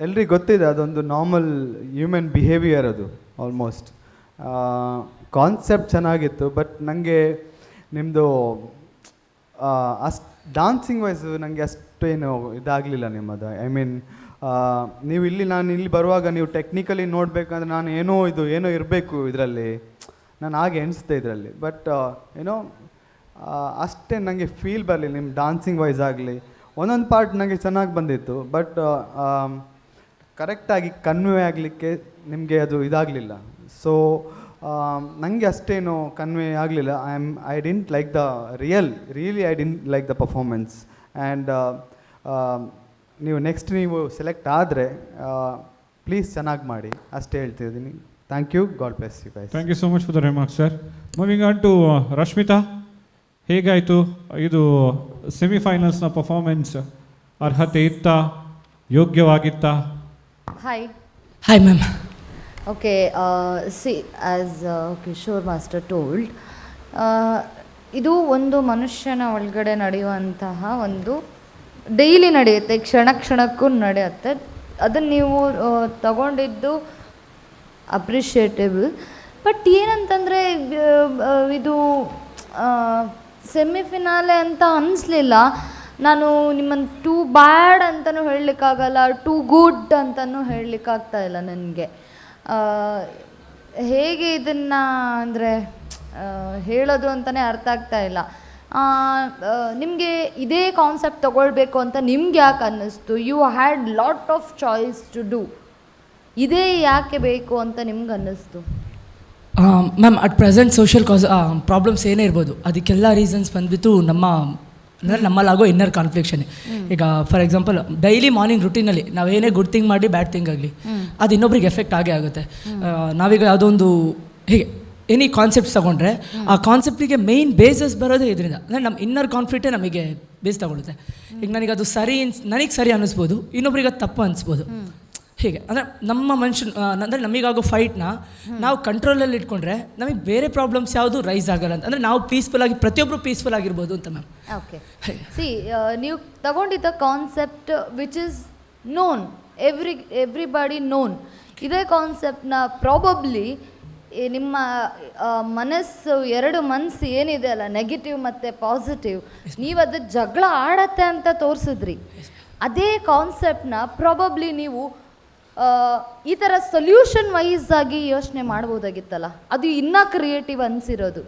ಎಲ್ರಿಗೂ ಗೊತ್ತಿದೆ, ಅದೊಂದು ನಾರ್ಮಲ್ ಹ್ಯೂಮನ್ ಬಿಹೇವಿಯರ್ ಅದು ಆಲ್ಮೋಸ್ಟ್. ಕಾನ್ಸೆಪ್ಟ್ ಚೆನ್ನಾಗಿತ್ತು, ಬಟ್ ನನಗೆ ನಿಮ್ಮದು ಅಷ್ಟು ಡಾನ್ಸಿಂಗ್ ವೈಸ್ ನನಗೆ ಅಷ್ಟೇನು ಇದಾಗಲಿಲ್ಲ ನಿಮ್ಮದು. I mean, ನೀವು ಇಲ್ಲಿ, ನಾನು ಇಲ್ಲಿ ಬರುವಾಗ ನೀವು ಟೆಕ್ನಿಕಲಿ ನೋಡಬೇಕಂದ್ರೆ ನಾನು ಏನೋ ಇದು ಏನೋ ಇರಬೇಕು ಇದರಲ್ಲಿ, ನಾನು ಹಾಗೆ ಎಣಿಸ್ದೆ ಇದರಲ್ಲಿ. ಬಟ್ ಏನೋ ಅಷ್ಟೇ ನನಗೆ ಫೀಲ್ ಬರಲಿಲ್ಲ ನಿಮ್ಮ ಡಾನ್ಸಿಂಗ್ ವೈಸ್ ಆಗಲಿ. ಒಂದೊಂದು ಪಾರ್ಟ್ ನನಗೆ ಚೆನ್ನಾಗಿ ಬಂದಿತ್ತು, ಬಟ್ ಕರೆಕ್ಟಾಗಿ ಕನ್ವೆ ಆಗಲಿಕ್ಕೆ ನಿಮಗೆ ಅದು ಇದಾಗಲಿಲ್ಲ. ಸೊ ನನಗೆ ಅಷ್ಟೇನು ಕನ್ವೆ ಆಗಲಿಲ್ಲ. I didn't like the really I didn't like the performance. And ನೀವು ನೆಕ್ಸ್ಟ್ ನೀವು ಸೆಲೆಕ್ಟ್ ಆದರೆ ಪ್ಲೀಸ್ ಚೆನ್ನಾಗಿ ಮಾಡಿ, ಅಷ್ಟೇ ಹೇಳ್ತಿದ್ದೀನಿ. Thank you. God bless you guys. Thank you so much for the remark, sir. Moving on to Rashmita, ಹೇಗಾಯಿತು ಇದು ಸೆಮಿಫೈನಲ್ಸ್ನ performance? ಅರ್ಹತೆ ಇತ್ತಾ? ಯೋಗ್ಯವಾಗಿತ್ತಾ? Hi. Hi, ma'am. Okay, see, as Kishore master told, ಇದು ಒಂದು ಮನುಷ್ಯನ ಒಳಗಡೆ ನಡೆಯುವಂತಹ ಒಂದು ಡೈಲಿ ನಡೆಯುತ್ತೆ, ಕ್ಷಣ ಕ್ಷಣಕ್ಕೂ ನಡೆಯುತ್ತೆ. ಅದನ್ನು ನೀವು ತಗೊಂಡಿದ್ದು ಅಪ್ರಿಷಿಯೇಟೇಬಲ್. ಬಟ್ ಏನಂತಂದರೆ, ಇದು ಸೆಮಿಫಿನಾಲೆ ಅಂತ ಅನ್ನಿಸ್ಲಿಲ್ಲ. ನಾನು ನಿಮ್ಮನ್ನು ಟೂ ಬ್ಯಾಡ್ ಅಂತಲೂ ಹೇಳಲಿಕ್ಕಾಗಲ್ಲ, ಟೂ ಗುಡ್ ಅಂತಲೂ ಹೇಳಲಿಕ್ಕಾಗ್ತಾ ಇಲ್ಲ ನನಗೆ. ಹೇಗೆ ಇದನ್ನು ಅಂದರೆ ಹೇಳೋದು ಅಂತಲೇ ಅರ್ಥ ಆಗ್ತಾ ಇಲ್ಲ. ನಿಮಗೆ ಇದೇ ಕಾನ್ಸೆಪ್ಟ್ ತೊಗೊಳ್ಬೇಕು ಅಂತ ನಿಮ್ಗೆ ಯಾಕೆ ಅನ್ನಿಸ್ತು? You had lot of choice to do. ಇದೇ ಯಾಕೆ ಬೇಕು ಅಂತ ನಿಮ್ಗೆ ಅನ್ನಿಸ್ತು? Ma'am, at present social cause problems ಏನೇ ಇರ್ಬೋದು, ಅದಕ್ಕೆಲ್ಲ ರೀಸನ್ಸ್ ಬಂದ್ಬಿಟ್ಟು ನಮ್ಮ, ಅಂದರೆ ನಮ್ಮಲ್ಲಾಗೋ ಇನ್ನರ್ ಕಾನ್ಫ್ಲಿಕ್ಷನ್. ಈಗ ಫಾರ್ ಎಕ್ಸಾಂಪಲ್, ಡೈಲಿ ಮಾರ್ನಿಂಗ್ ರುಟೀನಲ್ಲಿ ನಾವೇನೇ ಗುಡ್ ಥಿಂಗ್ ಮಾಡಿ, ಬ್ಯಾಡ್ ಥಿಂಗ್ ಆಗಲಿ, ಅದು ಇನ್ನೊಬ್ರಿಗೆ ಎಫೆಕ್ಟ್ ಆಗೇ ಆಗುತ್ತೆ. ನಾವೀಗ ಯಾವುದೋ ಒಂದು ಹೀಗೆ ಎನಿ ಕಾನ್ಸೆಪ್ಟ್ಸ್ ತೊಗೊಂಡ್ರೆ, ಆ ಕಾನ್ಸೆಪ್ಟಿಗೆ ಮೇಯ್ನ್ ಬೇಸಸ್ ಬರೋದೇ ಇದರಿಂದ. ಅಂದರೆ ನಮ್ಮ ಇನ್ನರ್ ಕಾನ್ಫ್ಲಿಕ್ಟೇ ನಮಗೆ ಬೇಸ್ ತಗೊಳುತ್ತೆ. ಈಗ ನನಗೆ ಅದು ಸರಿ ನನಗೆ ಸರಿ ಅನ್ನಿಸ್ಬೋದು, ಇನ್ನೊಬ್ರಿಗೆ ಅದು ತಪ್ಪು ಅನಿಸ್ಬೋದು. ಹೀಗೆ ಅಂದರೆ ನಮ್ಮ ಮನುಷ್ಯನ, ಅಂದರೆ ನಮಗಾಗೋ ಫೈಟ್ನ ನಾವು ಕಂಟ್ರೋಲಲ್ಲಿ ಇಟ್ಕೊಂಡ್ರೆ ನಮಗೆ ಬೇರೆ ಪ್ರಾಬ್ಲಮ್ಸ್ ಯಾವುದು ರೈಸ್ ಆಗಲ್ಲ ಅಂತ. ಅಂದರೆ ನಾವು ಪೀಸ್ಫುಲ್ ಆಗಿ, ಪ್ರತಿಯೊಬ್ಬರು ಪೀಸ್ಫುಲ್ ಆಗಿರ್ಬೋದು ಅಂತ ಮ್ಯಾಮ್. ಓಕೆ, ಸಿ, ನೀವು ತಗೊಂಡಿದ್ದ concept which is known, everybody known, ಇದೇ ಕಾನ್ಸೆಪ್ಟ್ನ ಪ್ರಾಬಬ್ಲಿ ನಿಮ್ಮ ಮನಸ್ಸು, ಎರಡು ಮನಸ್ಸು ಏನಿದೆ ಅಲ್ಲ, ನೆಗೆಟಿವ್ ಮತ್ತು ಪಾಸಿಟಿವ್, ನೀವು ಅದು ಜಗಳ ಆಡತ್ತೆ ಅಂತ ತೋರಿಸಿದ್ರಿ. ಅದೇ ಕಾನ್ಸೆಪ್ಟ್ನ ಪ್ರಾಬಬ್ಲಿ ನೀವು ಈ ಥರ ಸೊಲ್ಯೂಷನ್ ವೈಸ್ ಆಗಿ ಯೋಚನೆ ಮಾಡ್ಬೋದಾಗಿತ್ತಲ್ಲ, ಅದು ಇನ್ನೂ creative ಅನಿಸಿರೋದು.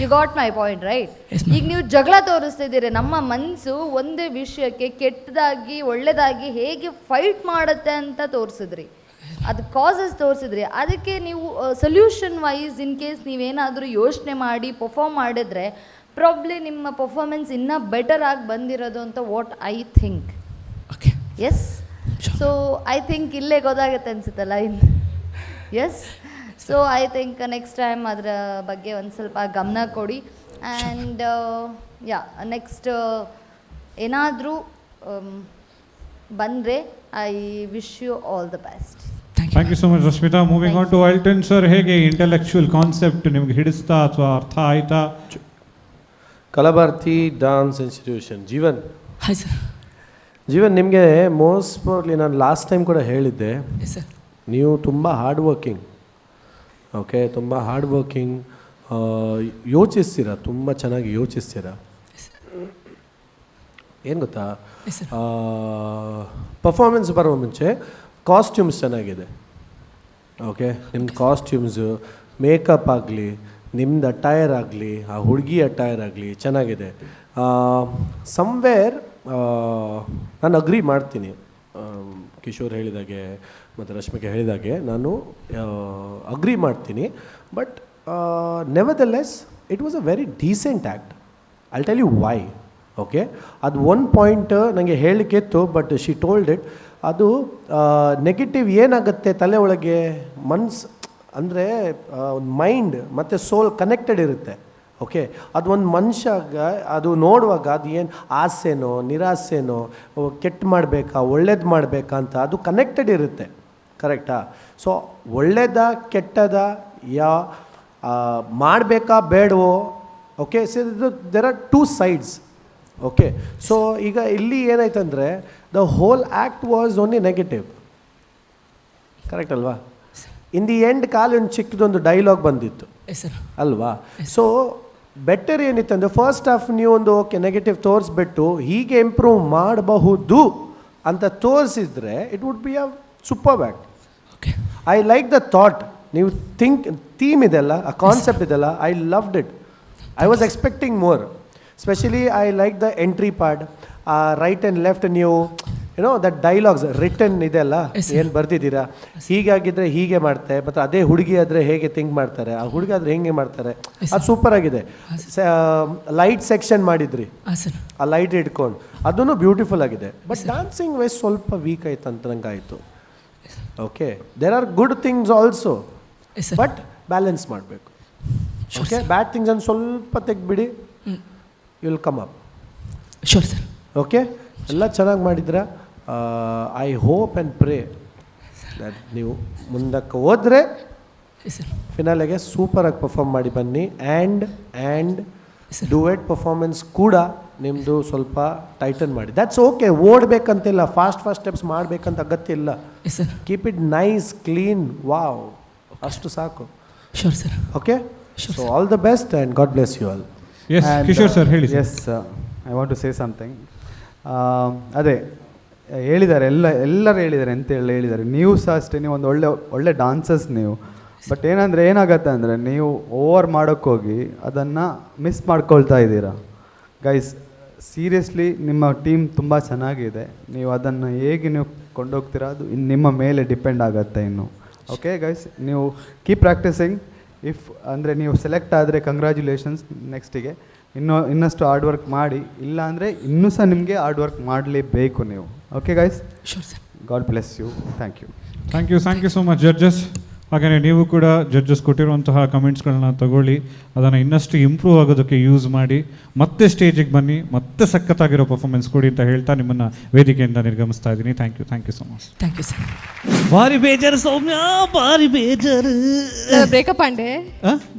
You got my point, right? ಈಗ ನೀವು ಜಗಳ ತೋರಿಸ್ತಿದ್ದೀರಿ. ನಮ್ಮ ಮನಸ್ಸು ಒಂದೇ ವಿಷಯಕ್ಕೆ ಕೆಟ್ಟದಾಗಿ ಒಳ್ಳೆಯದಾಗಿ ಹೇಗೆ ಫೈಟ್ ಮಾಡುತ್ತೆ ಅಂತ ತೋರಿಸಿದ್ರಿ, ಅದು ಕಾಸಸ್ ತೋರಿಸಿದ್ರಿ. ಅದಕ್ಕೆ ನೀವು ಸೊಲ್ಯೂಷನ್ ವೈಸ್ ಇನ್ ಕೇಸ್ ನೀವೇನಾದರೂ ಯೋಚನೆ ಮಾಡಿ ಪರ್ಫಾರ್ಮ್ ಮಾಡಿದ್ರೆ ಪ್ರಾಬ್ಲಿ ನಿಮ್ಮ ಪರ್ಫಾರ್ಮೆನ್ಸ್ ಇನ್ನೂ ಬೆಟರ್ ಆಗಿ ಬಂದಿರೋದು ಅಂತ what I think. Yes, so I think ಇಲ್ಲೇ ಗೊತ್ತಾಗುತ್ತೆ ಅನ್ಸುತ್ತಲ್ಲ ಇನ್ನು. Yes, so I think next time ಅದರ ಬಗ್ಗೆ ಒಂದು ಸ್ವಲ್ಪ ಗಮನ ಕೊಡಿ. ಆ್ಯಂಡ್ ಯಾ, ನೆಕ್ಸ್ಟ್ ಏನಾದರೂ ಬಂದರೆ I wish you all the best. Thank you so much, Rashmita. Moving on to Alton sir, ಹೇಗೆ ಇಂಟೆಲೆಕ್ಚುಯಲ್ ಕಾನ್ಸೆಪ್ಟ್ ನಿಮ್ಗೆ ಹಿಡಿಸ್ತಾ ಅಥವಾ ಅರ್ಥ ಆಯ್ತಾ? Kalabharathi dance institution. Jeevan. Hi sir. Jeevan, ನಿಮಗೆ ಮೋಸ್ಟ್ ಪ್ರಾಬ್ಲಿ ನಾನು ಲಾಸ್ಟ್ ಟೈಮ್ ಕೂಡ ಹೇಳಿದ್ದೆ, ಎಸ್ ಸರ್. ನೀವು ತುಂಬ ಹಾರ್ಡ್ ವರ್ಕಿಂಗ್, ಓಕೆ, ತುಂಬ ಹಾರ್ಡ್ ವರ್ಕಿಂಗ್, ಯೋಚಿಸ್ತೀರ, ತುಂಬ ಚೆನ್ನಾಗಿ ಯೋಚಿಸ್ತೀರ. ಏನು ಗೊತ್ತಾ, ಪರ್ಫಾರ್ಮೆನ್ಸ್ ಬರುವ ಮುಂಚೆ ಕಾಸ್ಟ್ಯೂಮ್ಸ್ ಚೆನ್ನಾಗಿದೆ, ಓಕೆ. ನಿಮ್ಮ ಕಾಸ್ಟ್ಯೂಮ್ಸು, ಮೇಕಪ್ ಆಗಲಿ, ನಿಮ್ದು ಅಟೈರ್ ಆಗಲಿ, ಆ ಹುಡುಗಿ ಅಟೈರ್ ಆಗಲಿ ಚೆನ್ನಾಗಿದೆ. ಸಮ್ವೇರ್ ನಾನು ಅಗ್ರಿ ಮಾಡ್ತೀನಿ, ಕಿಶೋರ್ ಹೇಳಿದಾಗೆ ಮತ್ತು ರಶ್ಮಿಕಾ ಹೇಳಿದಾಗೆ ನಾನು ಅಗ್ರಿ ಮಾಡ್ತೀನಿ. But nevertheless it was a very decent act. I tell you why. Okay, ಅದು ಒನ್ ಪಾಯಿಂಟ್ ನನಗೆ ಹೇಳಲಿಕ್ಕಿತ್ತು, ಬಟ್ she told it. ಅದು ನೆಗೆಟಿವ್ ಏನಾಗುತ್ತೆ ತಲೆ ಒಳಗೆ, ಮನ್ಸು ಅಂದರೆ ಒಂದು ಮೈಂಡ್ ಮತ್ತು ಸೋಲ್ ಕನೆಕ್ಟೆಡ್ ಇರುತ್ತೆ. ಓಕೆ, ಅದು ಒಂದು ಮನುಷ್ಯಾಗ ಅದು ನೋಡುವಾಗ ಅದು ಏನು ಆಸೆನೋ ನಿರಾಸೆನೋ, ಕೆಟ್ಟ ಮಾಡಬೇಕಾ ಒಳ್ಳೇದು ಮಾಡಬೇಕಾ ಅಂತ ಅದು ಕನೆಕ್ಟೆಡ್ ಇರುತ್ತೆ, ಕರೆಕ್ಟಾ? ಸೊ ಒಳ್ಳೇದ ಕೆಟ್ಟದ ಯಾ ಮಾಡಬೇಕಾ ಬೇಡವೋ, ಓಕೆ, ಸೊ ಇದು there are two sides. Okay, so ಈಗ ಇಲ್ಲಿ ಏನಾಯ್ತಂದರೆ the whole act was only negative. Correct ಅಲ್ವಾ? In the end ಖಾಲಿ ಒಂದು ಚಿಕ್ಕದೊಂದು ಡೈಲಾಗ್ ಬಂದಿತ್ತು. Yes sir. ಅಲ್ವಾ? ಸೊ ಬೆಟರ್ ಏನಿತ್ತು ಅಂದರೆ, ಫಸ್ಟ್ ಹಾಫ್ ನೀವು ಒಂದು ಓಕೆ ನೆಗೆಟಿವ್ ತೋರಿಸ್ಬಿಟ್ಟು ಹೀಗೆ ಇಂಪ್ರೂವ್ ಮಾಡಬಹುದು ಅಂತ ತೋರಿಸಿದ್ರೆ, it would be a super act. I like the thought. ನೀವು ಥಿಂಕ್ ಥೀಮ್ ಇದೆಲ್ಲ, ಆ ಕಾನ್ಸೆಪ್ಟ್ ಇದೆಲ್ಲ, I loved it. I was expecting more. Specially I like the entry part, ಆ right and left ನೀವು ಏನೋ that dialogues return ಇದೆಲ್ಲ ಏನು ಬರ್ತಿದ್ದೀರಾ, ಹೀಗಾಗಿದ್ರೆ ಹೀಗೆ ಮಾಡ್ತೆ, ಮತ್ತು ಅದೇ ಹುಡುಗಿ ಆದರೆ ಹೇಗೆ ಥಿಂಕ್ ಮಾಡ್ತಾರೆ, ಆ ಹುಡುಗ ಆದರೆ ಹೆಂಗೆ ಮಾಡ್ತಾರೆ, ಅದು ಸೂಪರ್ ಆಗಿದೆ. ಲೈಟ್ ಸೆಕ್ಷನ್ ಮಾಡಿದ್ರಿ. ಹಾಂ ಸರ್. ಆ ಲೈಟ್ ಇಟ್ಕೊಂಡು ಅದೂ ಬ್ಯೂಟಿಫುಲ್ ಆಗಿದೆ. But dancing wise ಸ್ವಲ್ಪ ವೀಕ್ ಆಯ್ತು ಅಂತ ನಂಗೆ ಆಯಿತು. Okay, there are good things also, but balance ಮಾಡಬೇಕು. Okay, bad things ಅನ್ನು ಸ್ವಲ್ಪ ತೆಗ್ಬಿಡಿ, you will come up. Sure sir. Okay, ಎಲ್ಲ ಚೆನ್ನಾಗಿ ಮಾಡಿದ್ರ. I hope and pray that ನೀವು ಮುಂದಕ್ಕೆ ಹೋದರೆ ಫಿನಾಲೆಗೆ ಸೂಪರಾಗಿ ಪರ್ಫಾರ್ಮ್ ಮಾಡಿ ಬನ್ನಿ. And duet performance ಕೂಡ ನಿಮ್ಮದು ಸ್ವಲ್ಪ ಟೈಟನ್ ಮಾಡಿ. That's okay. ಓಡಬೇಕಂತಿಲ್ಲ, fast fast steps ಮಾಡಬೇಕಂತ ಅಗತ್ಯ ಇಲ್ಲ. Keep it nice, clean, wow, ಅಷ್ಟು ಸಾಕು. Sure sir. Okay, so all the best and God bless you all. Yes, Kishore sir, ಹೇಳಿ. Yes, I want to say something. ಅದೇ ಹೇಳಿದ್ದಾರೆ, ಎಲ್ಲರೂ ಹೇಳಿದ್ದಾರೆ, ಅಂತೇಳಿ ಹೇಳಿದ್ದಾರೆ. ನೀವು ಸಹ ಅಷ್ಟೇ, ನೀವು ಒಂದು ಒಳ್ಳೆ ಒಳ್ಳೆ ಡಾನ್ಸರ್ಸ್ ನೀವು. ಬಟ್ ಏನಂದರೆ, ಏನಾಗತ್ತೆ ಅಂದರೆ, ನೀವು ಓವರ್ ಮಾಡೋಕ್ಕೋಗಿ ಅದನ್ನು ಮಿಸ್ ಮಾಡ್ಕೊಳ್ತಾ ಇದ್ದೀರಾ. ಗೈಸ್, ಸೀರಿಯಸ್ಲಿ ನಿಮ್ಮ ಟೀಮ್ ತುಂಬ ಚೆನ್ನಾಗಿದೆ. ನೀವು ಅದನ್ನು ಹೇಗೆ ನೀವು ಕೊಂಡೋಗ್ತೀರಾ, ಅದು ಇನ್ನು ನಿಮ್ಮ ಮೇಲೆ ಡಿಪೆಂಡ್ ಆಗುತ್ತೆ ಇನ್ನು. ಓಕೆ ಗೈಸ್, ನೀವು keep practising. If ಅಂದರೆ ನೀವು ಸೆಲೆಕ್ಟ್ ಆದರೆ ಕಂಗ್ರ್ಯಾಚುಲೇಷನ್ಸ್. ನೆಕ್ಸ್ಟಿಗೆ ಇನ್ನೂ ಇನ್ನಷ್ಟು ಹಾರ್ಡ್ ವರ್ಕ್ ಮಾಡಿ. ಇಲ್ಲ ಅಂದರೆ ಇನ್ನೂ ಸಹ ನಿಮಗೆ ಹಾರ್ಡ್ ವರ್ಕ್ ಮಾಡಲೇಬೇಕು ನೀವು. Okay guys. Sure sir. God bless you. Thank you. Thank you, thank you so much, judges. ಹಾಗೆಯೇ ನೀವು ಕೂಡ ಜಡ್ಜಸ್ ಕೊಟ್ಟಿರುವಂತಹ ಕಮೆಂಟ್ಸ್ಗಳನ್ನ ತಗೊಳ್ಳಿ, ಅದನ್ನು ಇನ್ನಷ್ಟು ಇಂಪ್ರೂವ್ ಆಗೋದಕ್ಕೆ ಯೂಸ್ ಮಾಡಿ, ಮತ್ತೆ ಸ್ಟೇಜಿಗೆ ಬನ್ನಿ, ಮತ್ತೆ ಸಖತ್ತಾಗಿರೋ ಪರ್ಫಾರ್ಮೆನ್ಸ್ ಕೊಡಿ ಅಂತ ಹೇಳ್ತಾ ನಿಮ್ಮನ್ನು ವೇದಿಕೆಯಿಂದ ನಿರ್ಗಮಿಸ್ತಾ ಇದ್ದೀನಿ. Thank you, thank you so much. Thank you sir. ಬಾರಿ ಬೇಜಾರು ಸೌಮ್ಯ, ಬಾರಿ ಬೇಜಾರು. ಬ್ರೇಕಪ್ ಅಂಡೆ,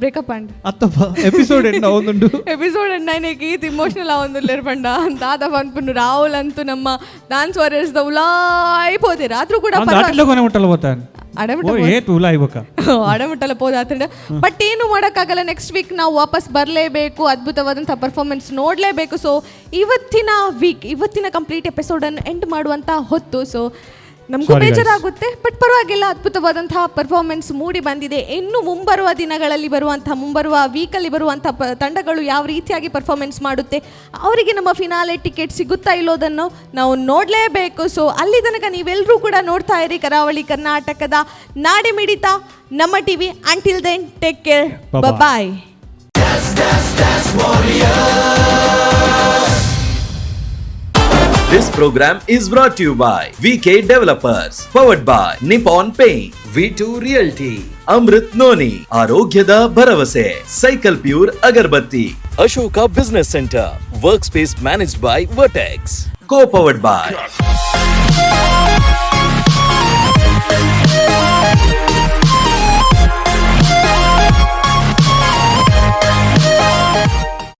ಬ್ರೇಕಪ್ ಅಂಡ್. ಅತ್ತಪ್ಪ, ಎಪಿಸೋಡ್ ಎಂಡ್ ಒಂದುಂಡು. ಎಪಿಸೋಡ್ ಎಂಡ್ ಈತ್ ಇಮೋಷನಲ್ ಆವೊಂದುಲ್ಲೆರ್ ಪಂಡ ದಾದ ಪನ್ಪುಂಡು. ರಾಹುಲ್ ಅಂತೂ ನಮ್ಮ ಡಾನ್ಸ್ ವಾರಿಯರ್ಸ್ ದ ಉಲಾಯ್ ಪೋತೆರ್. ಆದ್ರೂ ಕೂಡ ಆಟಲ ಕೊನೆ ಮುಟ್ಟಲ್ಲ పోతాను. ಅಡಮುಟ್ಟ. ಓ ಏತ್ ಉಲಾಯ್ ಬೊಕ. ಅಡಮುಟ್ಟಲ ಪೋದಾತಂಡ. ಬಟ್ ಏನು ಮಾಡೋಕ್ಕಾಗಲ್ಲ, ನೆಕ್ಸ್ಟ್ ವೀಕ್ ನಾವು ವಾಪಸ್ ಬರಲೇಬೇಕು, ಅದ್ಭುತವಾದಂಥ ಪರ್ಫಾರ್ಮೆನ್ಸ್ ನೋಡಲೇಬೇಕು. ಸೊ ಇವತ್ತಿನ ವೀಕ್, ಇವತ್ತಿನ ಕಂಪ್ಲೀಟ್ ಎಪಿಸೋಡನ್ನು ಎಂಡ್ ಮಾಡುವಂಥ ಹೊತ್ತು. ಸೊ ನಮಗೂ Sorry, guys. ಬೇಜಾರಾಗುತ್ತೆ, ಬಟ್ ಪರವಾಗಿಲ್ಲ, ಅದ್ಭುತವಾದಂತಹ ಪರ್ಫಾರ್ಮೆನ್ಸ್ ಮೂಡಿ ಬಂದಿದೆ. ಇನ್ನು ಮುಂಬರುವ ದಿನಗಳಲ್ಲಿ ಬರುವಂಥ, ಮುಂಬರುವ ವೀಕಲ್ಲಿ ಬರುವಂಥ ತಂಡಗಳು ಯಾವ ರೀತಿಯಾಗಿ ಪರ್ಫಾರ್ಮೆನ್ಸ್ ಮಾಡುತ್ತೆ, ಅವರಿಗೆ ನಮ್ಮ ಫಿನಾಲೆ ಟಿಕೆಟ್ ಸಿಗುತ್ತಾ ಇಲ್ಲೋದನ್ನು ನಾವು ನೋಡಲೇಬೇಕು. ಸೊ ಅಲ್ಲಿ ತನಕ ನೀವೆಲ್ಲರೂ ಕೂಡ ನೋಡ್ತಾ ಇರಿ ಕರಾವಳಿ ಕರ್ನಾಟಕದ ನಾಡಿ ಮಿಡಿತ ನಮ್ಮ TV. Until then, take care. Bye-bye. Bye. This program is brought to you by VK Developers, powered by Nippon Paint, V2 Realty, Amrit Noni, ಆರೋಗ್ಯದ ಭರವಸೆ, cycle pure agarbatti, Ashoka Business Center, work space managed by Vertex, co powered by